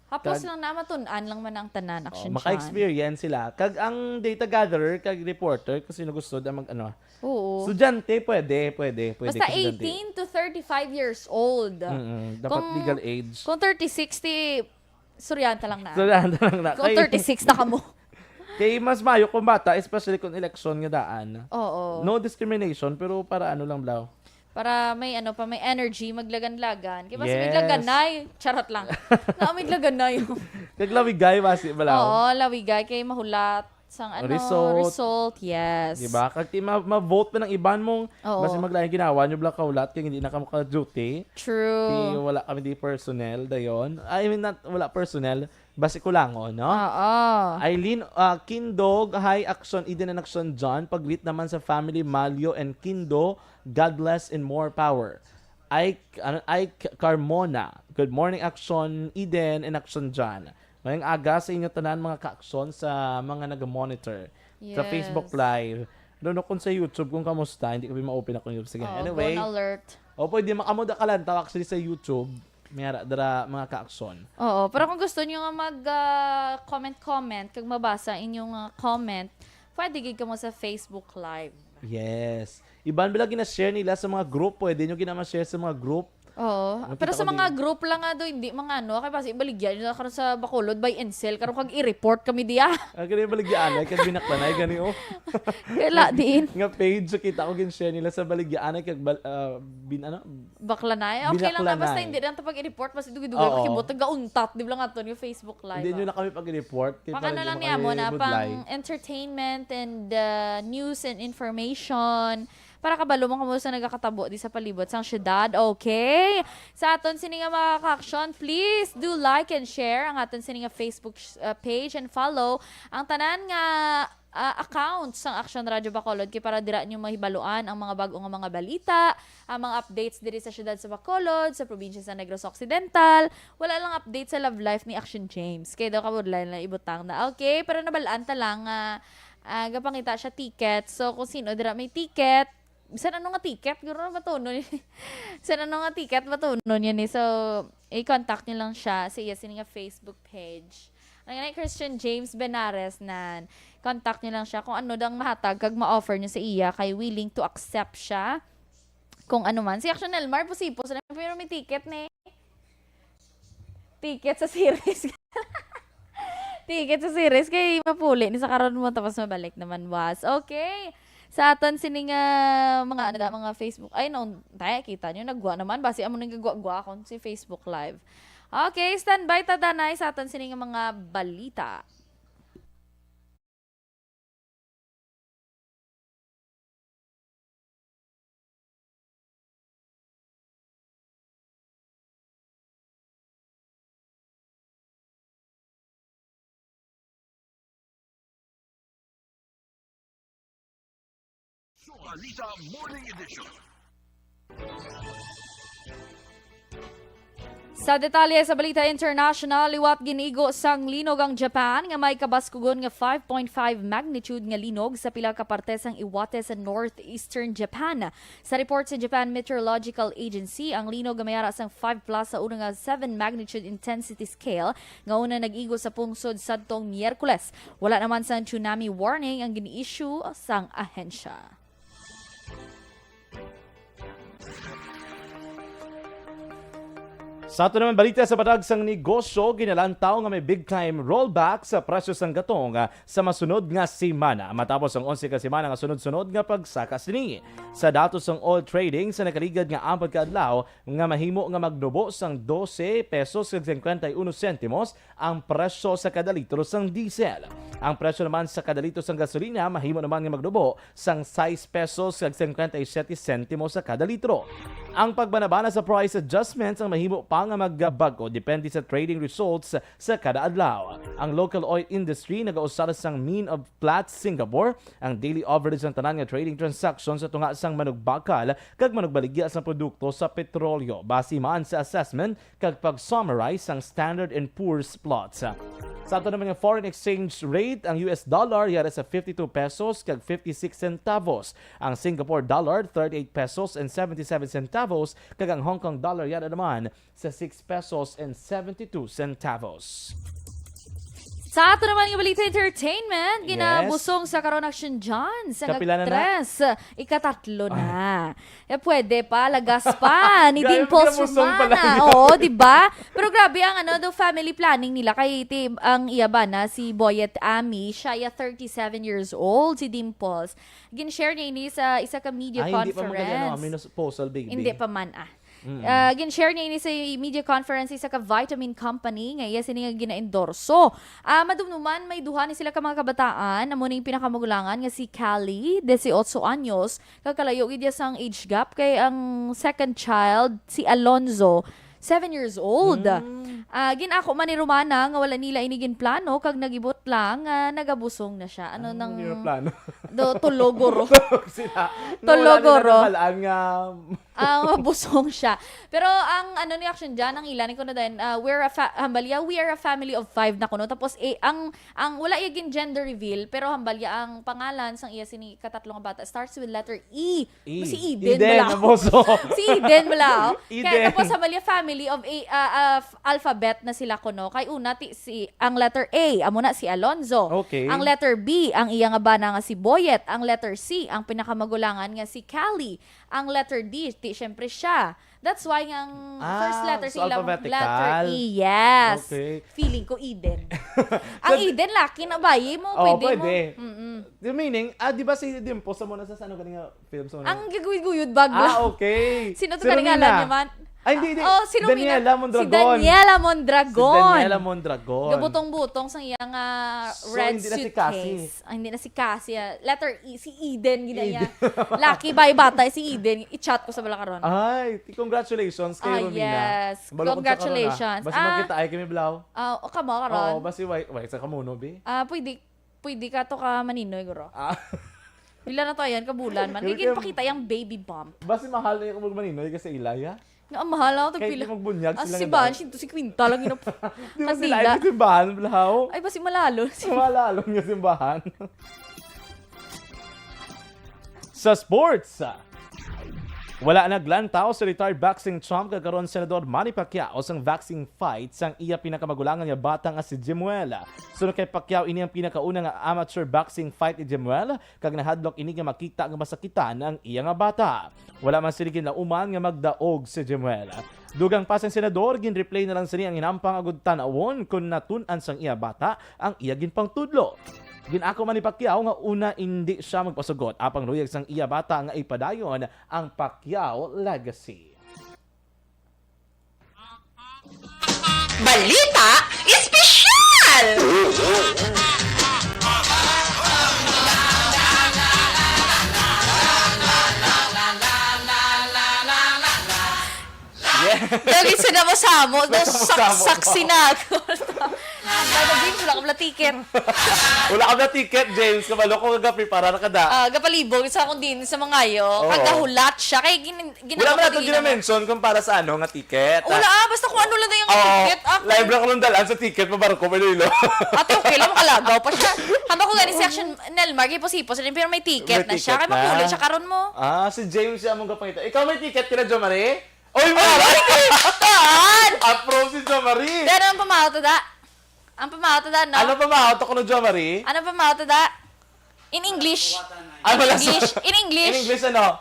Hapos Kag- lang na, matun-an lang man ang tanan, Oh, action chan. maka-experience sila. Kag ang data gatherer, kag reporter, kung sino gusto na mag, ano. Oo. Estudyante, pwede, pwede, pwede Basta ka estudyante. eighteen to thirty-five years old. Mm-mm. Dapat Kung, legal age. kung thirty-six, ti, suryanta lang na. Suryanta lang na. Kung Kay thirty-six na kamo. Kay mas mayo kung bata, especially kung eleksyon nga daan. Oo. No discrimination, pero para ano lang, Blau. Para may ano pa, may energy, maglagan-lagan. Kay basta may Yes. laganay, charot lang. Na may laganay. Kag lawigay, basi, Blau. Oo, lawigay. Kay mahulat sang ano, Result. result, yes. Diba? Kag ti ma-, ma-vote pa ng iban mong, Oo. basi maglain ginawa nyo, Blau, kahulat, kay hindi na ka maka-duty. True. Kay wala kami di personnel, dayon. I mean, not, wala personnel, basi kulangon, no? Oo. Eileen, ah, Kindog, hi, Action Eden and Action John. Pag-greet naman sa family, Malio and Kindo, God bless and more power. Ike, ano, Ike Carmona, good morning, Action Eden and Action John. Ngayong aga sa inyo tanan, mga ka-aksyon, sa mga nag-monitor sa Yes. Facebook Live. Don't know kung sa YouTube, kung kamusta, hindi ko pa ma-open akong YouTube. Sige, Oh, anyway. Gone alert. O, pwede makamuda ka lang, tawag actually sa YouTube. May ara, dara, mga ka-aksyon. Oo, pero kung gusto nyo nga mag, ah, comment-comment, kag mabasa inyong, ah, comment, pwede gid kamo sa Facebook Live. Yes. Iban ba lagi na-share nila sa mga group? Pwede nyo gina-share sa mga group. Oo. Nakita Pero sa ko mga din. group lang nga do, hindi mga ano, kay basi ibaligya nyo na karon sa Bacolod by Incel, karon kag i-report kami diya. Ah, kaya baligyan ay kag binaklanay gani, oh. Kaya din. Nga page, kita ko gin-share nila sa baligyan ay kag bal-, ah, bin-, ano? Baklanay? Okay lang na, basta Binaklanay. hindi lang ito pag i-report, basta dugi-dugi, Oo. makibot, taga-untat, di ba lang ato yung Facebook Live, Hindi ah. nyo na kami pag-report. Kay Pang para ano di lang mo niya kami mo na, budlay. pang entertainment and, uh, news and information. Para kabalo mo kamo sa nagakatabo di sa palibot sang syudad, okay? Sa aton sini nga mga ka-aksyon, please do like and share ang aton sini nga Facebook sh-, uh, page and follow ang tanan nga, uh, accounts sang Aksyon Radyo Bacolod kay para dira nyo mahibaluan ang mga bag-o nga mga balita, ang mga updates diri sa syudad sa Bacolod, sa probinsya sa Negros Occidental. Wala lang update sa love life ni Action James. Kay daw kabudlay na ibutang na. Okay, pero nabalaan ta lang nga, ah, gapangita siya ticket. So, kung sino dira may ticket, bisan ano nga ticket, guro na batunon. Bisan ano nga ticket, batunon yan eh. So, i-contact niyo lang siya sa iya sini nga Facebook page. Ang nga Christian James Benares nan, contact niyo lang siya kung ano dang mahatag kag ma-offer niyo sa iya, kay willing to accept siya. Kung ano man. Si Action Elmar, pusipos na, pero may ticket ni. Ticket sa series. Ticket sa series. Kay mapuli ni sa karon mo, tapos mabalik naman, was. Okay. Sa aton sini nga mga, ano da, mga Facebook. Ay, no, tayo, kita nyo, nagwa naman. Basi amo nang gagwa-gwa akon si Facebook Live. Okay, standby ta, danay, sa aton sini nga mga balita. Balita Morning Edition. Sa detalye sa balita international, liwat gin-igo sang linog ang Japan nga may kabaskugon nga five point five magnitude nga linog sa pila ka parte sang Iwate sa northeastern Japan. Sa report sa Japan Meteorological Agency, ang linog nga may ara sang five plus sa una nga seven magnitude intensity scale nga una nag-igo sa pungsod sadtong Miyerkules. Wala naman sang tsunami warning ang gin-issue sang ahensya. Sa ato naman balita sa patag sang negosyo, ginalantaw nga may big time rollback sa presyo sang gatong, ah, sa masunod nga semana, matapos ang onse ka semana nga sunod-sunod nga pagsaka sini. Sa datos sang oil trading sa nakaligad nga apat ka adlaw nga mahimo nga magnubo sang dose pesos kag cincuenta y uno sentimos ang presyo sa kada litro sang diesel. Ang presyo naman sa kada litro sang gasolina mahimo naman nga magnubo sang sais pesos kag cincuenta y siete sentimos sa kada litro. Ang pagbanabana sa price adjustments ang mahimo pa nga magbag-o depende sa trading results sa kada adlaw. Ang local oil industry nagausara sang mean of Platts Singapore, ang daily average sang tanan nga trading transactions sa tunga sang manugbakal kag manugbaligya sang produkto sa petrolyo, base man sa assessment kag pag-summarize sang Standard and Poor's Platts. Sa ato naman nga foreign exchange rate, Ang U S dollar yara sa fifty-two pesos kag fifty-six centavos. Ang Singapore dollar, thirty-eight pesos and seventy-seven centavos, kag ang Hong Kong dollar yara naman sa six pesos and seventy-two centavos. Sa ato naman nga balita entertainment, Yes. ginabusong sa karon Action John sa Kapila na na? Actress, ikatatlo na. Eh, pwede pa, lagas pa, ni Grabe, Dimples ginabusong pala Romana. niya. Oo, di ba? Pero grabe ang ano, do family planning nila kay ti, ang iya bana si Boyet Ami, siya ya thirty-seven years old, si Dimples. Gin-share niya ini sa isa ka media Ay, hindi pa man conference. Ano, menopausal baby. Hindi pa man ah. Ah, gin-share niya ini sa media conference sa ka vitamin company nga iya sini nga gina-endorso. Ah, madumduman may duha ni sila ka mga kabataan, amo ning pinakamagulangan nga si Callie, dieciocho anyos, kag kalayo gid iya sang age gap kay ang second child si Alonzo, seven years old. Ah, gin-ako man ni Romana nga wala nila ini ginplano kag nagibot lang nga nagabusong na siya. Ano nang Hindi na plano. Do tulogoro. Sila. Tulogoro. Wala nila nabalaan nga Ah, mabusong siya. Pero ang ano ni Action John, ang ila ni kuno din, ah, we're a fa- hambalya, we are a family of five na kuno. Tapos eh, ang ang wala iya gin gender reveal, pero hambalya ang pangalan sang iya sini katatlo nga bata starts with letter E. E. Si Eden, Eden, bala. Abuso. Si Eden bala. Eden. Kaya tapos hambalya family of a, ah, ah, f- alphabet na sila kuno. Kay una ti si ang letter A, amo na si Alonzo. Okay. Ang letter B, ang iya nga bana nga si Boyet. Ang letter C, ang pinakamagulangan nga si Callie. Ang letter D, ti syempre siya. That's why nga ang Ah, first letter so sila alphabetical. Letter E, yes. Okay. Feeling ko Eden. Ang Eden laki na bayi mo, Oo, pwede, pwede. mo. Mm-mm. Yung meaning, ah, di ba si Dimples sa muna sa ano ganing nga film sa muna? Ang gaguyod-guyod bagla. Ah, okay. Sino to Si kaningalan Romina. niya man? Ay, hindi, hindi. Oh, si Romina. Daniela Mondragon. Si Daniela Mondragon. Si Daniela Mondragon. Gabutong-butong sang iya nga So, red hindi na si suitcase. Cassie. Ay, hindi na si Cassie. Ah. Letter E, si Eden, gina iya. Eden. Laki ba, bata, si Eden. I-chat ko sa bala karon. Ay, ti- congratulations kay Ah, Romina. yes. Balukod sa karon, ah. Congratulations. Basi Ah. Magkita ay kami, Blau. Ah, o kamo karon. Oo, basi wait, wait sa kamuno, bi. Ah, pwede, pwede ka to ka maninoy, guro. Ah. Pila na to yan, kabulan man. Pero Kaya kaya- pakita yung baby bump. Basi mahal na yung magmaninoy kasi ilaya. Nga, ang mahal na ako, Kahit tagpila. magbunyag Ah, sila si nga Ban, daw. sinto cincuenta lang yun. Di ba sila ay simbahan, Blau? Ay, basi malalo. Si Wala lang nga simbahan. Sa sports, ah, wala naglantaw si retired boxing champ kag karon Senador Manny Pacquiao sang boxing fight sang iya pinakamagulangan nga bata nga si Jemuel. Sunod kay Pacquiao, ini ang pinakauna nga amateur boxing fight ni Jemuel, kag nahadlok ini nga makita nga masakitan ang iya nga bata. Wala man sini ginlauman nga magdaog si Jemuel. Dugang pa sang senador, gin-replay na lang sini ang hinampang agud tan-awon kon natun-an sang iya bata ang iya ginpangtudlo. Gin-ako man ni Pacquiao nga una indi sia magpasugot, apang luyag sang iya bata nga ipadayon ang Pacquiao legacy. Balita Espesyal! Yeah. Dali sa namo-samo, no, Namo-samo. saksak sinagol. Ano, James, wala ka pala ticket. Wala ka na ticket, James. Kabalo ko nga prepara na ka da. Ah, gapalibog sa akong din sa mangayo. Oo. Kagahulat siya. Kaya gin, Wala man nato gina-mention kung para sa ano nga ticket. Wala, ah, basta kung ano lang na yung Oo, ticket. Ah, live ra ko nung dalan sa ticket pa barko pa Iloilo. Ate, okay lang, makalagaw pa siya. Hamba ko gani si Action Nelmar, kay hipos-hipos rin, pero may ticket May na siya. ticket Kaya mapulit na. Siya karon mo. Ah, si James siya among gapangita. Ikaw may ticket ka na, Jo Marie? Oy, Ay, Marie! Taan! Approve si Jo Marie! Pero ang pamahaw to da? Ang pamahaw to da, no? Ano pamahaw to ko, Jo Marie? Ano pamahaw to da? In English. Ay, wala sa- English. In English. In English, ano?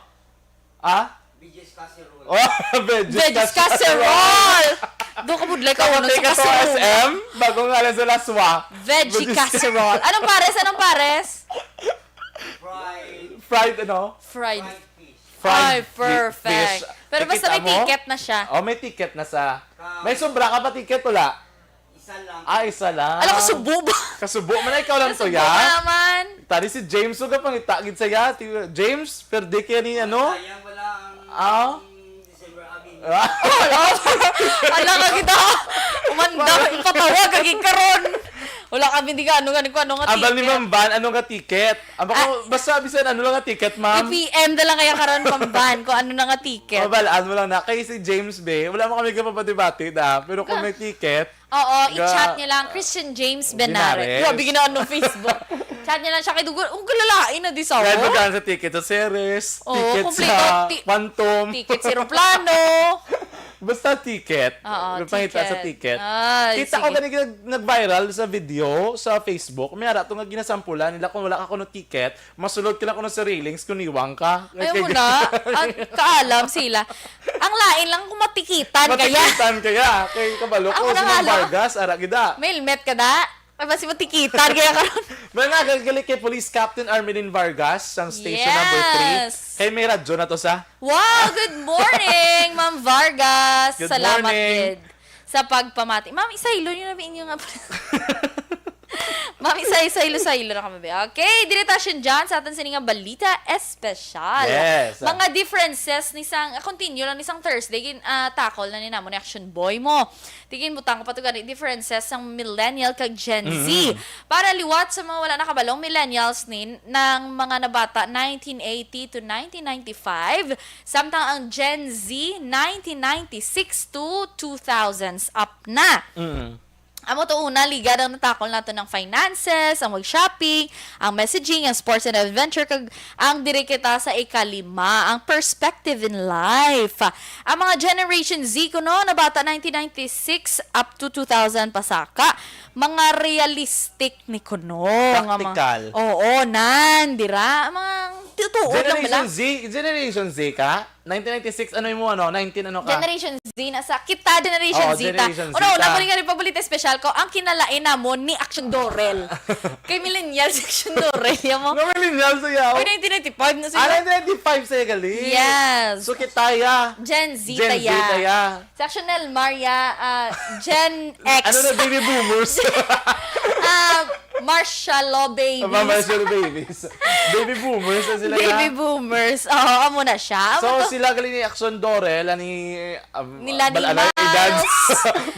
Ah? B J's casserole. Oh, veggies, Veggies casserole! Doon ka budlay ka Kaya unod sa ka to casserole. S M, bago nga lang sa Laswa. Veggie Veggies- casserole. Anong pares? Anong pares? Fried, Fried, ano? Fried. Fried fish. Fried Ay, fi- perfect. Fish. Pero basta Nakita may mo? ticket na siya. Oh, may ticket na sa. Ka- May sobra ka pa ticket, wala? Isa lang. Ah, isa lang. Alam ko, subo ba? Kasubo man, ikaw lang to, Subo ya? Naman. Tari si James, so kapangita gid saya. Ti- James, perde kaya ni ano? Sayang wala ang Ah? December Avenue. Ah? Ala ka kita. Umanda, ipatawag ka gid karon. Wala kami di ka ano, ano, ano nga Abal ni ticket. Ma'am Van, ano nga ticket? Aba ko, basta bisan ano lang nga ticket, ma'am. I-P M na lang kaya karon, Ma'am Van, kung ano na nga ticket. Mabalaan mo lang na. Kay si James, be, wala mo kami kapabati-bati na. Pero kung may ticket, Oo, i-chat niyo lang, Christian James Benares. Benares. Grabe, ginaon ng Facebook. Chat niyo lang siya kay Dugol. Ang kalalain na di sa Kaya ako. Dugaan sa ticket sa Ceres, Oo, ticket kompleto. sa Ti-, Phantom. Ticket sa eroplano. Basta ticket. Oo, May pangita sa ticket. ticket. Ay, Kita ko sige. gani nag-, nag-viral sa video sa Facebook. May ara to nga ginasampulan nila kung wala ka kuno ticket, masulod ka lang kuno sa railings kung niwang ka. Ayaw Kay mo na. Ang kaalam sila. Ang lain lang kung matikitan kaya. Matikitan kaya. Kay kabalo Ako ko na si Ma'am nga, lo. Vargas, ara gida. May helmet ka da? Ay, basi matikitan kaya karon. Mga nga, gagali kay Police Captain Armelin Vargas, sang station number three. Yes. Kay may radyo na to sa Wow, good morning, Ma'am Vargas. Good Salamat morning. gid sa pagpamati. Ma'am, isaylo niyo na ba inyo nga pala? Ma'am, isay, saylo, saylo na kami, be. Okay, diri ta siya dyan sa aton sini nga balita espesyal. Yes. Mga differences ni sang, continue lang ni sang Thursday, gin, ah, tackle na ni namo ni Action Boy mo. Tigin, butang ko pa to gani, differences sang millennial kag Gen Z. Mm. Para liwat sa mga wala nakabalong, millennials ni nang mga nabata nineteen eighty to nineteen ninety-five, samtang ang Gen Z nineteen ninety-six to two thousands up na. Mm. Amo to una, ligad ang natakol nato ng finances, ang mag-shopping, ang messaging, ang sports and adventure, kag ang diri kita sa ikalima, ang perspective in life. Ang mga Generation Z kuno, nabata nineteen ninety-six up to two thousand pasaka, mga realistic ni kuno. Nga mga Practical. Oo, nan, dira. Mga tutuod lang bala. Generation Z, Generation Z ka? Nineteen ninety-six, ano mo, ano? Nineteen ano ka? Generation Z na sa, kita Generation Oo, Z ta. Generation Z Ano, ta. Una mo rin nga rin paborito special ko, ang kinalain namon ni Action Dorel. Kay millennial si Action Dorel, ya mo? Nga millennial sa yaw? Uy, nineteen ninety-five na Ah, siya. nineteen ninety-five sa gali. Yes. So, kita ya. Gen Z Gen Z taya. taya. Si Action Nel Maria, ah, Gen X. Ano na, baby boomers? Ah, Marshalo babies. Aba, Marshalo babies. Baby boomers na sila Baby na. boomers. Oo, amo na siya. Amo So, to. sila gali ni Action Dorel, ani, um, Nila ni bal-, ano, Miles. edad?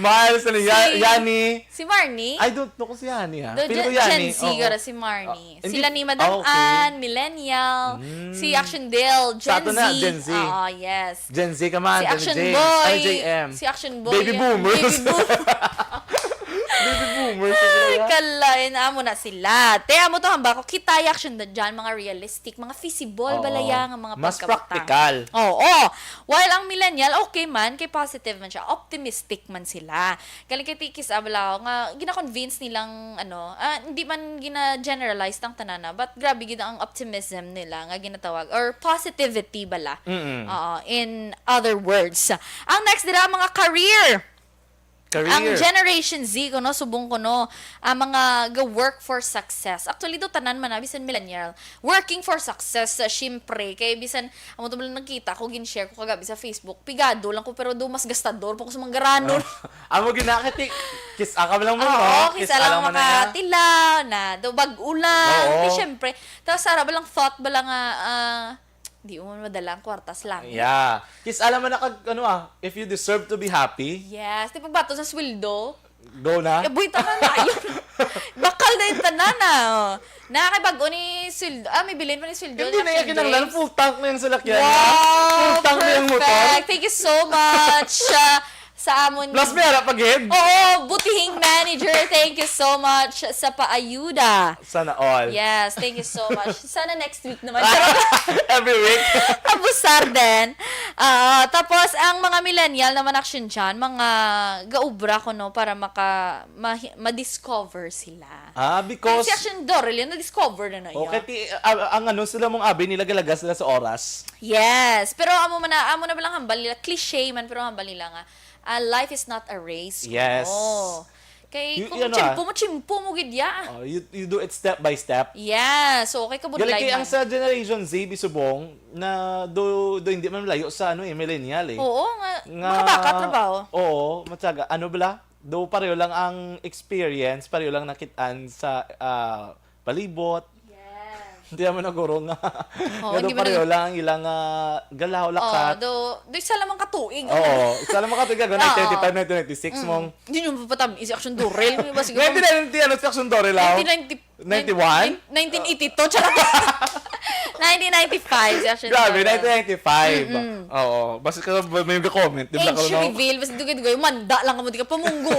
Miles, ano, Ya-, Si Yani. Si Marnie? I don't know kung si Yani, ha. Do Feeling ko Gen, Yani, Gen Z oo. gara si Marnie. Ah, Sila hindi, ni Madam ah, okay. Ann, millennial. Mm. Si Action Dale, Sa Gen ato na, Z. Gen Z. Oo, yes. Gen Z ka man, Si Gen Action James. Boy. Ay, J M. Si Action Boy, Baby yung boomers. baby boom-, Baby boomers na sila, Ay, ya. kalain, amo na sila. Te, amo to, hamba ko, kita yung action na dyan, mga realistic, mga feasible, Oo. balaya nga mga Mas pagkabutang. practical. Oo. While ang millennial, okay man, kay positive man siya, optimistic man sila. Galing kay Tikis Abalaw nga gina-convince nilang, ano, ah, hindi man gina-generalize tang tanana, but grabe gid ang optimism nila nga ginatawag, or positivity bala. Mm-mm. Oo, in other words. Ang next dira, mga career. Career. Ang Generation Z kuno, subong kuno, ang mga ga-work for success. Actually, do tanan man na, bisan millennial. Working for success, ah, syempre. Kay bisan, amo to bala nagkita ko, gin-share ko kagabi sa Facebook. Pigado lang ko, pero do mas gastador pa ko sa manggaranon. Oh. Amo gina, kati, kis-a ka lang mo, Oo, no? kis-a Kis-a lang lang man na niya. makatilaw na. Do bag-o lang. Oo. Di, syempre. Tapos, sara ba lang thought ba lang nga, ah, di mo madala ang kwarta sa langit? Yeah. Kis-a lang man na kag, ano ah, if you deserve to be happy. Yes. Di pagbato sa sweldo. Go na. Eh, buhay tanan na yun. Bakal na yung tanan na. Oh. Na kay bag-o ni sweldo. Ah, may bilin pa ni sweldo. Hindi na na yung Action kinanglan. James. Full tank na yung salakyan niya. Wow! Full tank na yung motor. Perfect. Thank you so much, ah, sa amon. Plus, may harap pag-head. Oo, butihing manager. Thank you so much sa paayuda. Sana all. Yes, thank you so much. Sana next week naman. Every week. Abusar din. Ah, tapos, ang mga millennial naman action dyan, mga gaubra ko, no, para maka, ma-, ma-discover sila. Ah, Kaya because si Action Dorel yun, na-discover na na Oh, iya. kati, ah, ang ano sila mong abi nila galaga sila sa oras. Yes, pero amo man na, amo na ba lang hambal nila, cliche man, pero hambal nila nga, ah, life is not a race. Yes. Oo. Kay You, kung you ano, chimpo ah, mo, chimpo mo gid ya. Oh, you, you do it step by step. Yeah, so kay kabudlay Galing kay ang man. sa Generation Z, bisubong, na do, do hindi man layo sa ano eh, millennial eh. Oo, nga, Nga, makabaka trabaho. Oo, matyaga. Ano bala? Do pareho lang ang experience, pareho lang nakitaan sa ah, palibot. Yes. Hindi naman naguro nga. Oo, Nga do hindi man pareho nag- lang ang ilang ah, galaw, Oo, lakat. do, do isa lamang katuig. Oo, isa lang makatuig ka, Oo. nineteen ninety-five, nineteen ninety-six Mm. mong Hindi nyo mapapatami si Action Dorel. May ba, sige, nineteen ninety, ano, si Action Dorel, ah? nineteen ninety, Ninety-one? nineteen eighty-two, charot. Nineteen ninety-five si Action Grabe, Dora. nineteen ninety-five. Mm-mm. Oo. Basta ka may yung comment. Di ba Age ka na? Reveal, basta dugay-dugay, manda lang ka mo, di ka pamungo.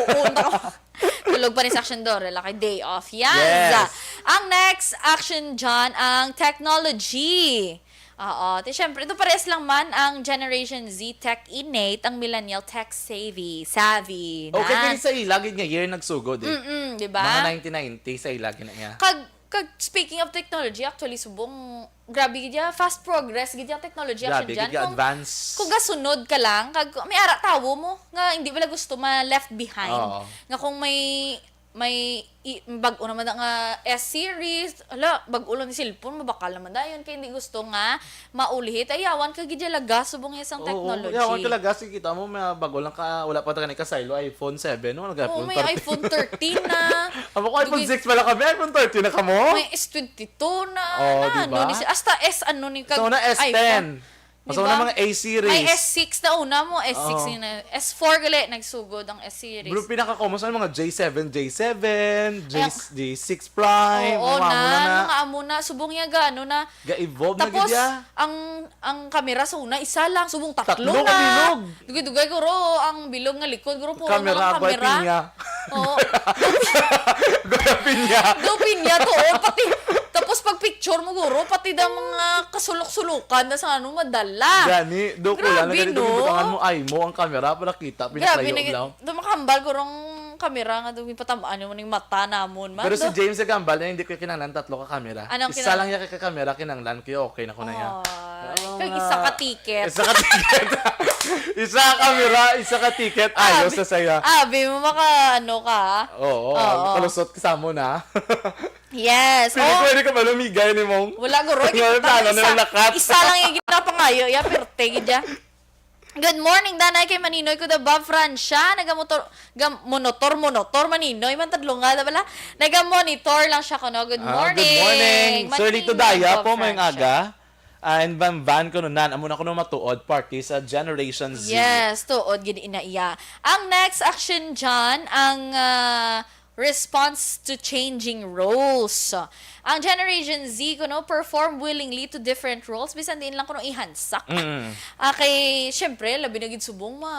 Tulog pa rin si Action Dora, laki day off. Yes. Yes. Ang next, Action John, ang technology. Oo. Di, syempre, ito pares lang man ang Generation Z tech innate, ang millennial tech savvy. Savvy. Okay, na. Kaya sa ilagid nga year nagsugod eh. Mm-mm, di ba? Mga nineteen ninety sa ilagid na niya. Kag, kag speaking of technology, actually, subong, grabe gid ya, fast progress gid ya technology, Grabe, Action John. gid ka Kung, advance. kung gasunod ka lang, kag may ara tawo mo, nga hindi wala gusto ma left behind. Oo. Nga kung may, may i, bag-o naman na nga S series, ala, bag-o lang ni cellphone, mabakal naman dayon, kay hindi gusto nga maulhit, ayawan ka gid ya lagas, subong ya sang Oo, technology. yawan ka lagas, kita mo, may bago lang ka, wala pa tayo kasaylo, iPhone seven, no? Oo, Nag-iPhone may thirteen. iPhone thirteen na. Amo ko, iPhone Dugi- six pala kami, iPhone thirteen na kamo? May S twenty-two na. Oh, na, di ba? Ano, ni, hasta S ano ni kag So, na S ten. iPhone. So, Diba? na mga A series. May S six na una mo, S six Oo. yun na. S four gali, nagsugod ang S series. Pero pinaka-common sa mga J seven, J seven, J, Ay, ang- J six Prime, Oo mga amo na, na na. Mga amo na, subong ya ga, ano na. Ga-evolve na Tapos, gid ya. ang ang kamera sa una, isa lang, subong tatlo, Tatlo ka na. bilog. Dugay-dugay, guro, ang bilog nga likod, guro, puro Kamera, na lang kamera. Guapinya. Oo. Guapinya. Daw pinya to, oh, pati, tapos pag picture mo, guro, pati daw mga kasulok-sulukan na sa ano, madala. Gani, do ko lang Grabe, na ganito, no? Butangan mo, ay mo, ang kamera, para kita, Grabe, pinaklayo nag- lang. Daw makahambal, gurong kamera nga daw may patamaan mo ning mata namon, man. Pero si Daw- James nagambal na hindi ko kinahanglan tatlo ka kamera. Anong Isa kinahang- lang niya ka kamera, kinahanglan ko, okay na ko na yan. Ay, Oo, kag nga. Isa ka ticket. Isa ka ticket. Isa ka kamera, isa ka ticket. Ayos Abi- na saya. Abi mo maka ano ka. Oo, Oo. Kalusot ka sa mo na. Yes. Pili ko, Oh, hindi ka ba lumigay ni mong? Wala, guro. Wala, Kita mo, wala, isa, wala, cut. Isa lang yung ginapangayo. Ya, pirte, gid ya. Good morning, Danay, kay Maninoy ko da Bob Francia. Naga-motor, ga, monotor, monotor, Maninoy. Man tadlunga da bala. Naga-monitor lang siya kuno. Good Ah, morning. Good morning. Sir Lito Maninoy, Daya Bob po, mayong Francia. Aga. Ah, and Van Van ko nun, amo na ko nung matuod, party sa Generation Z. Yes, tuod gid ina iya. Ang next, Action John, ang ah, response to changing roles. Ang Generation Z kuno perform willingly to different roles bisan diin lang kuno ihansak. Mm. Ah, kay syempre labi na gid subong ma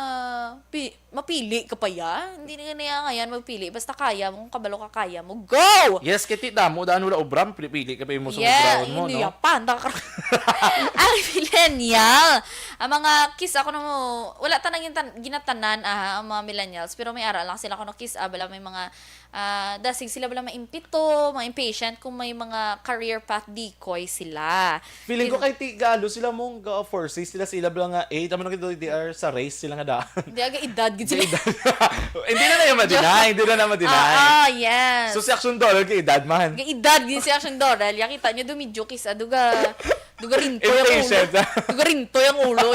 pi, mapili ka pa ya. Hindi na niya ngayon magpili basta kaya mo, kung kabalo ka, kaya mo. Go! Yes, kay ti damo daan wala obra, pili-pili ka pa imo sa Yeah, obraon mo, hindi no? Yapan, ang millennial. Ang mga kiss ako na mo, wala tanang ginatan- ginatanan ah, ang mga millennials, pero may ara lang sila kuno kiss ah, bala may mga ah, dasig sila bala maimpito, ma-impatient kung may mga career path decoy sila. Feeling ko Kil- kay ti galo sila mong ga-forces sila sila bala nga eight, amo na gid they are sa race sila nga daan. Hindi, aga edad gid sila. Hindi na na yung ma-deny, hindi na na ma-deny. Ah, ah, yes. So si Action Doll kay edad man. Ga edad gid si Action Doral. Ya kita niyo dumidyo kis ah, duga duga rinto yung ulo. Impatient. Duga rinto yung ulo.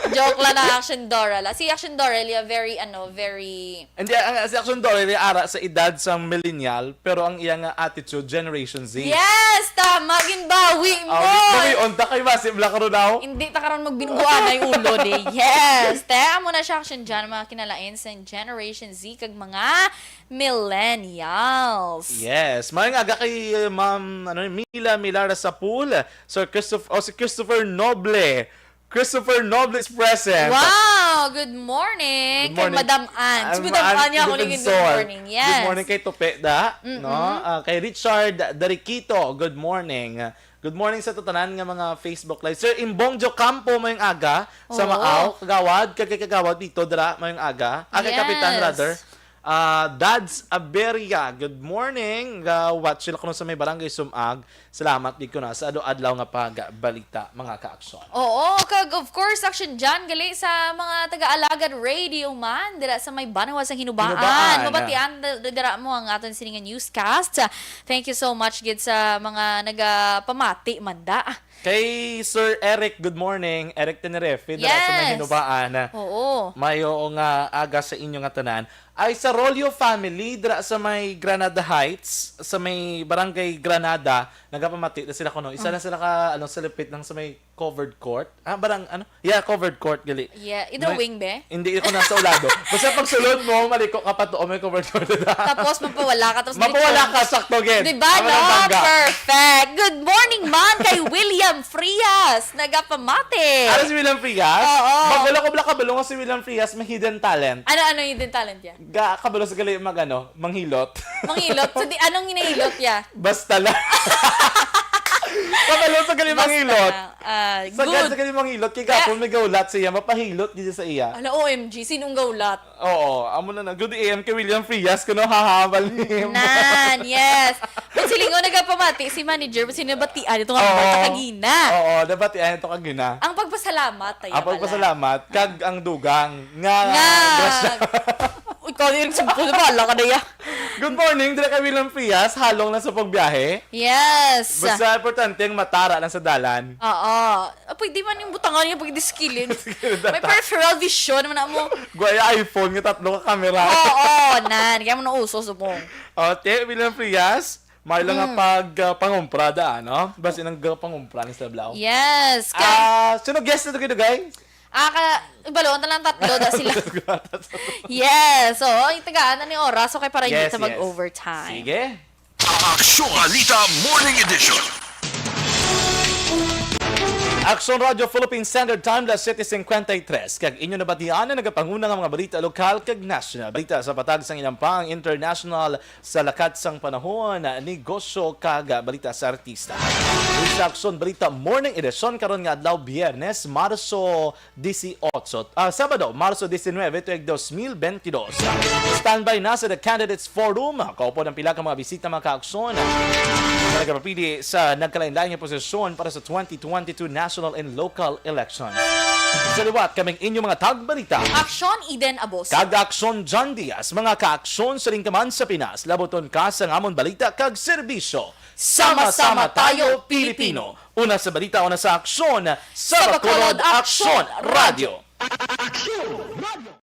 Joke lang na Action Doral. Si Action Doral, yeah, very, ano, very... Hindi, ang si Action Doll ay ara sa edad sa millennial, pero ang iya nga attitude, Generation Z. Yes! Tama! Ginbawi mo! Oh, di ba may unta kay Masip lang karon daw? Hindi ta karon magbinuguan ay ulo, di. Yes! Te, amo na siya, Action John, mga kinalain sa Generation Z kag mga millennials. Yes. Mayong aga kay uh, Ma'am ano, Mila Milara Sapul, Sir Christopher, oh, si Christopher Noble. Christopher Noble is present. Wow! Good morning! Good morning. Kay Madam Ann. Si Ang Madam Ann Ann niya ako Defensor. Good morning. Yes. Good morning kay Tupe da, no? Ah, kay Richard Darikito, good morning. Good morning sa tutanan nga mga Facebook Live. Sir Imbong Jocampo, mayong aga sa Oo. Maaw. Kagawad, kay, kay Kagawad dito, dra, mayong aga. Ah, kay Yes. Kapitan, rather. Ah, Dads Aberia, good morning. Ga-watch sila kuno sa may barangay Sumag. Salamat di ko na sa adlaw-adlaw nga pagbalita, mga ka-aksyon. Oo, kag of course, Action John, gali sa mga taga-alagad radio man, dira sa may Banawa sa Hinubaan. Hinubaan. Mabatian, da- dira mo ang aton siningan newscast. Thank you so much gid sa mga nagapamati man da. Kay Sir Eric, good morning. Eric Tenerife, dira sa may Yes. Hinubaan. Oo. Mayo nga aga sa inyo nga tanan. Ay sa Rolio family, dira sa may Granada Heights, sa may Barangay Granada, nagapamati na sila kuno. Isa lang sila ka, ano, sa lipit lang sa may covered court. Ah, barang, ano? Yeah, covered court, gali. Yeah, i-drawing, be? Hindi, ikaw nasa ulado. Basta pag sulod mo, maliko ka pa to, may covered court na. Tapos, mapawala ka, tapos Mapawala ka, sakto, gid. Di ba, Tama no? ng bangga. Perfect. Good morning man kay William Frias. Nagapamati. Ano si William Frias? Oo. Bago lang ko bala kabalo nga si William Frias, may hidden talent. Ano, ano yung hidden talent niya? Ga, kabalo sa gali mag, ano, manghilot. Manghilot? So, di, anong hinahilot niya? Basta lang. Kabalo sa gali Basta manghilot. lang. Ah, Sa good. Sa gali manghilot, kay Kaya gapon may gaulat sa iya, mapahilot gid sa iya. Ala, O M G, sinong gaulat? Oo, amo na na. Good A M kay William Frias, kuno hahabal ni Nan, yes. Kung silingon nagapamati si manager, sinabatian ito nga Oo. bata kagina. Oo, nabatian ito kagina. Ang pagpasalamat, tayo Ang pala. pagpasalamat, kag ang dugang nga Nga. grasya. Uy, ikaw yung simple, bahala ka na ya. Good morning, dira kay William Frias, halong na sa pagbiyahe. Yes. Basta importante ang matara lang sa dalan. Oo. Ah, pwede man yung butangan niya, pwede sa kilid. May peripheral vision naman na mo. Guwaya iPhone nga tatlo ka camera. Oo, nan. Kaya mo na uso, subong. O, te, William Frias, may lang nga Mm. pag, ah, pangumpra da, ano? Basta nang, ah, pangumpra ni sa Blau. Yes. Kaya, Ah, sino guest na to kayo, guys? ah, ka, ibalo, ang talang tatlo da sila. Yes. So, yung tagaan na ni oras, so kay para Yes, hindi ta yes. mag-overtime. Sige. Aksyon Balita Morning Edition. Aksyon Radio Philippine Standard Time, alas siyete cincuenta y tres. Kag inyo nabatian na nagapanguna nga mga balita lokal kag national. Balita sa patag sang ilang pang international sa lakat sang panahon, negosyo kag balita sa artista. Sa Aksyon Balita Morning Edition karon nga adlaw, Biyernes, Marso dieciocho, ah, Sabado, Marso diecinuebe, tuig dos mil bentidós. Standby na sa The Candidates Forum. Kaupod ang pila ka mga bisita, mga kaaksyon, na nagapapili sa nagkalain-lain nga posisyon para sa twenty twenty-two national and local elections. Sa liwat, kaming inyong mga tagbalita. Aksyon, Eden Abos. Kag Aksyon, John Diaz. Mga kaaksyon, sa ring ka man sa Pinas, labuton ka sa ngamon balita kag serbisyo. Sama-sama tayo, Pilipino. Una sa balita, una sa aksyon, sa Sa Bacolod, Bacolod, Aksyon Aksyon Radio. Aksyon Radio.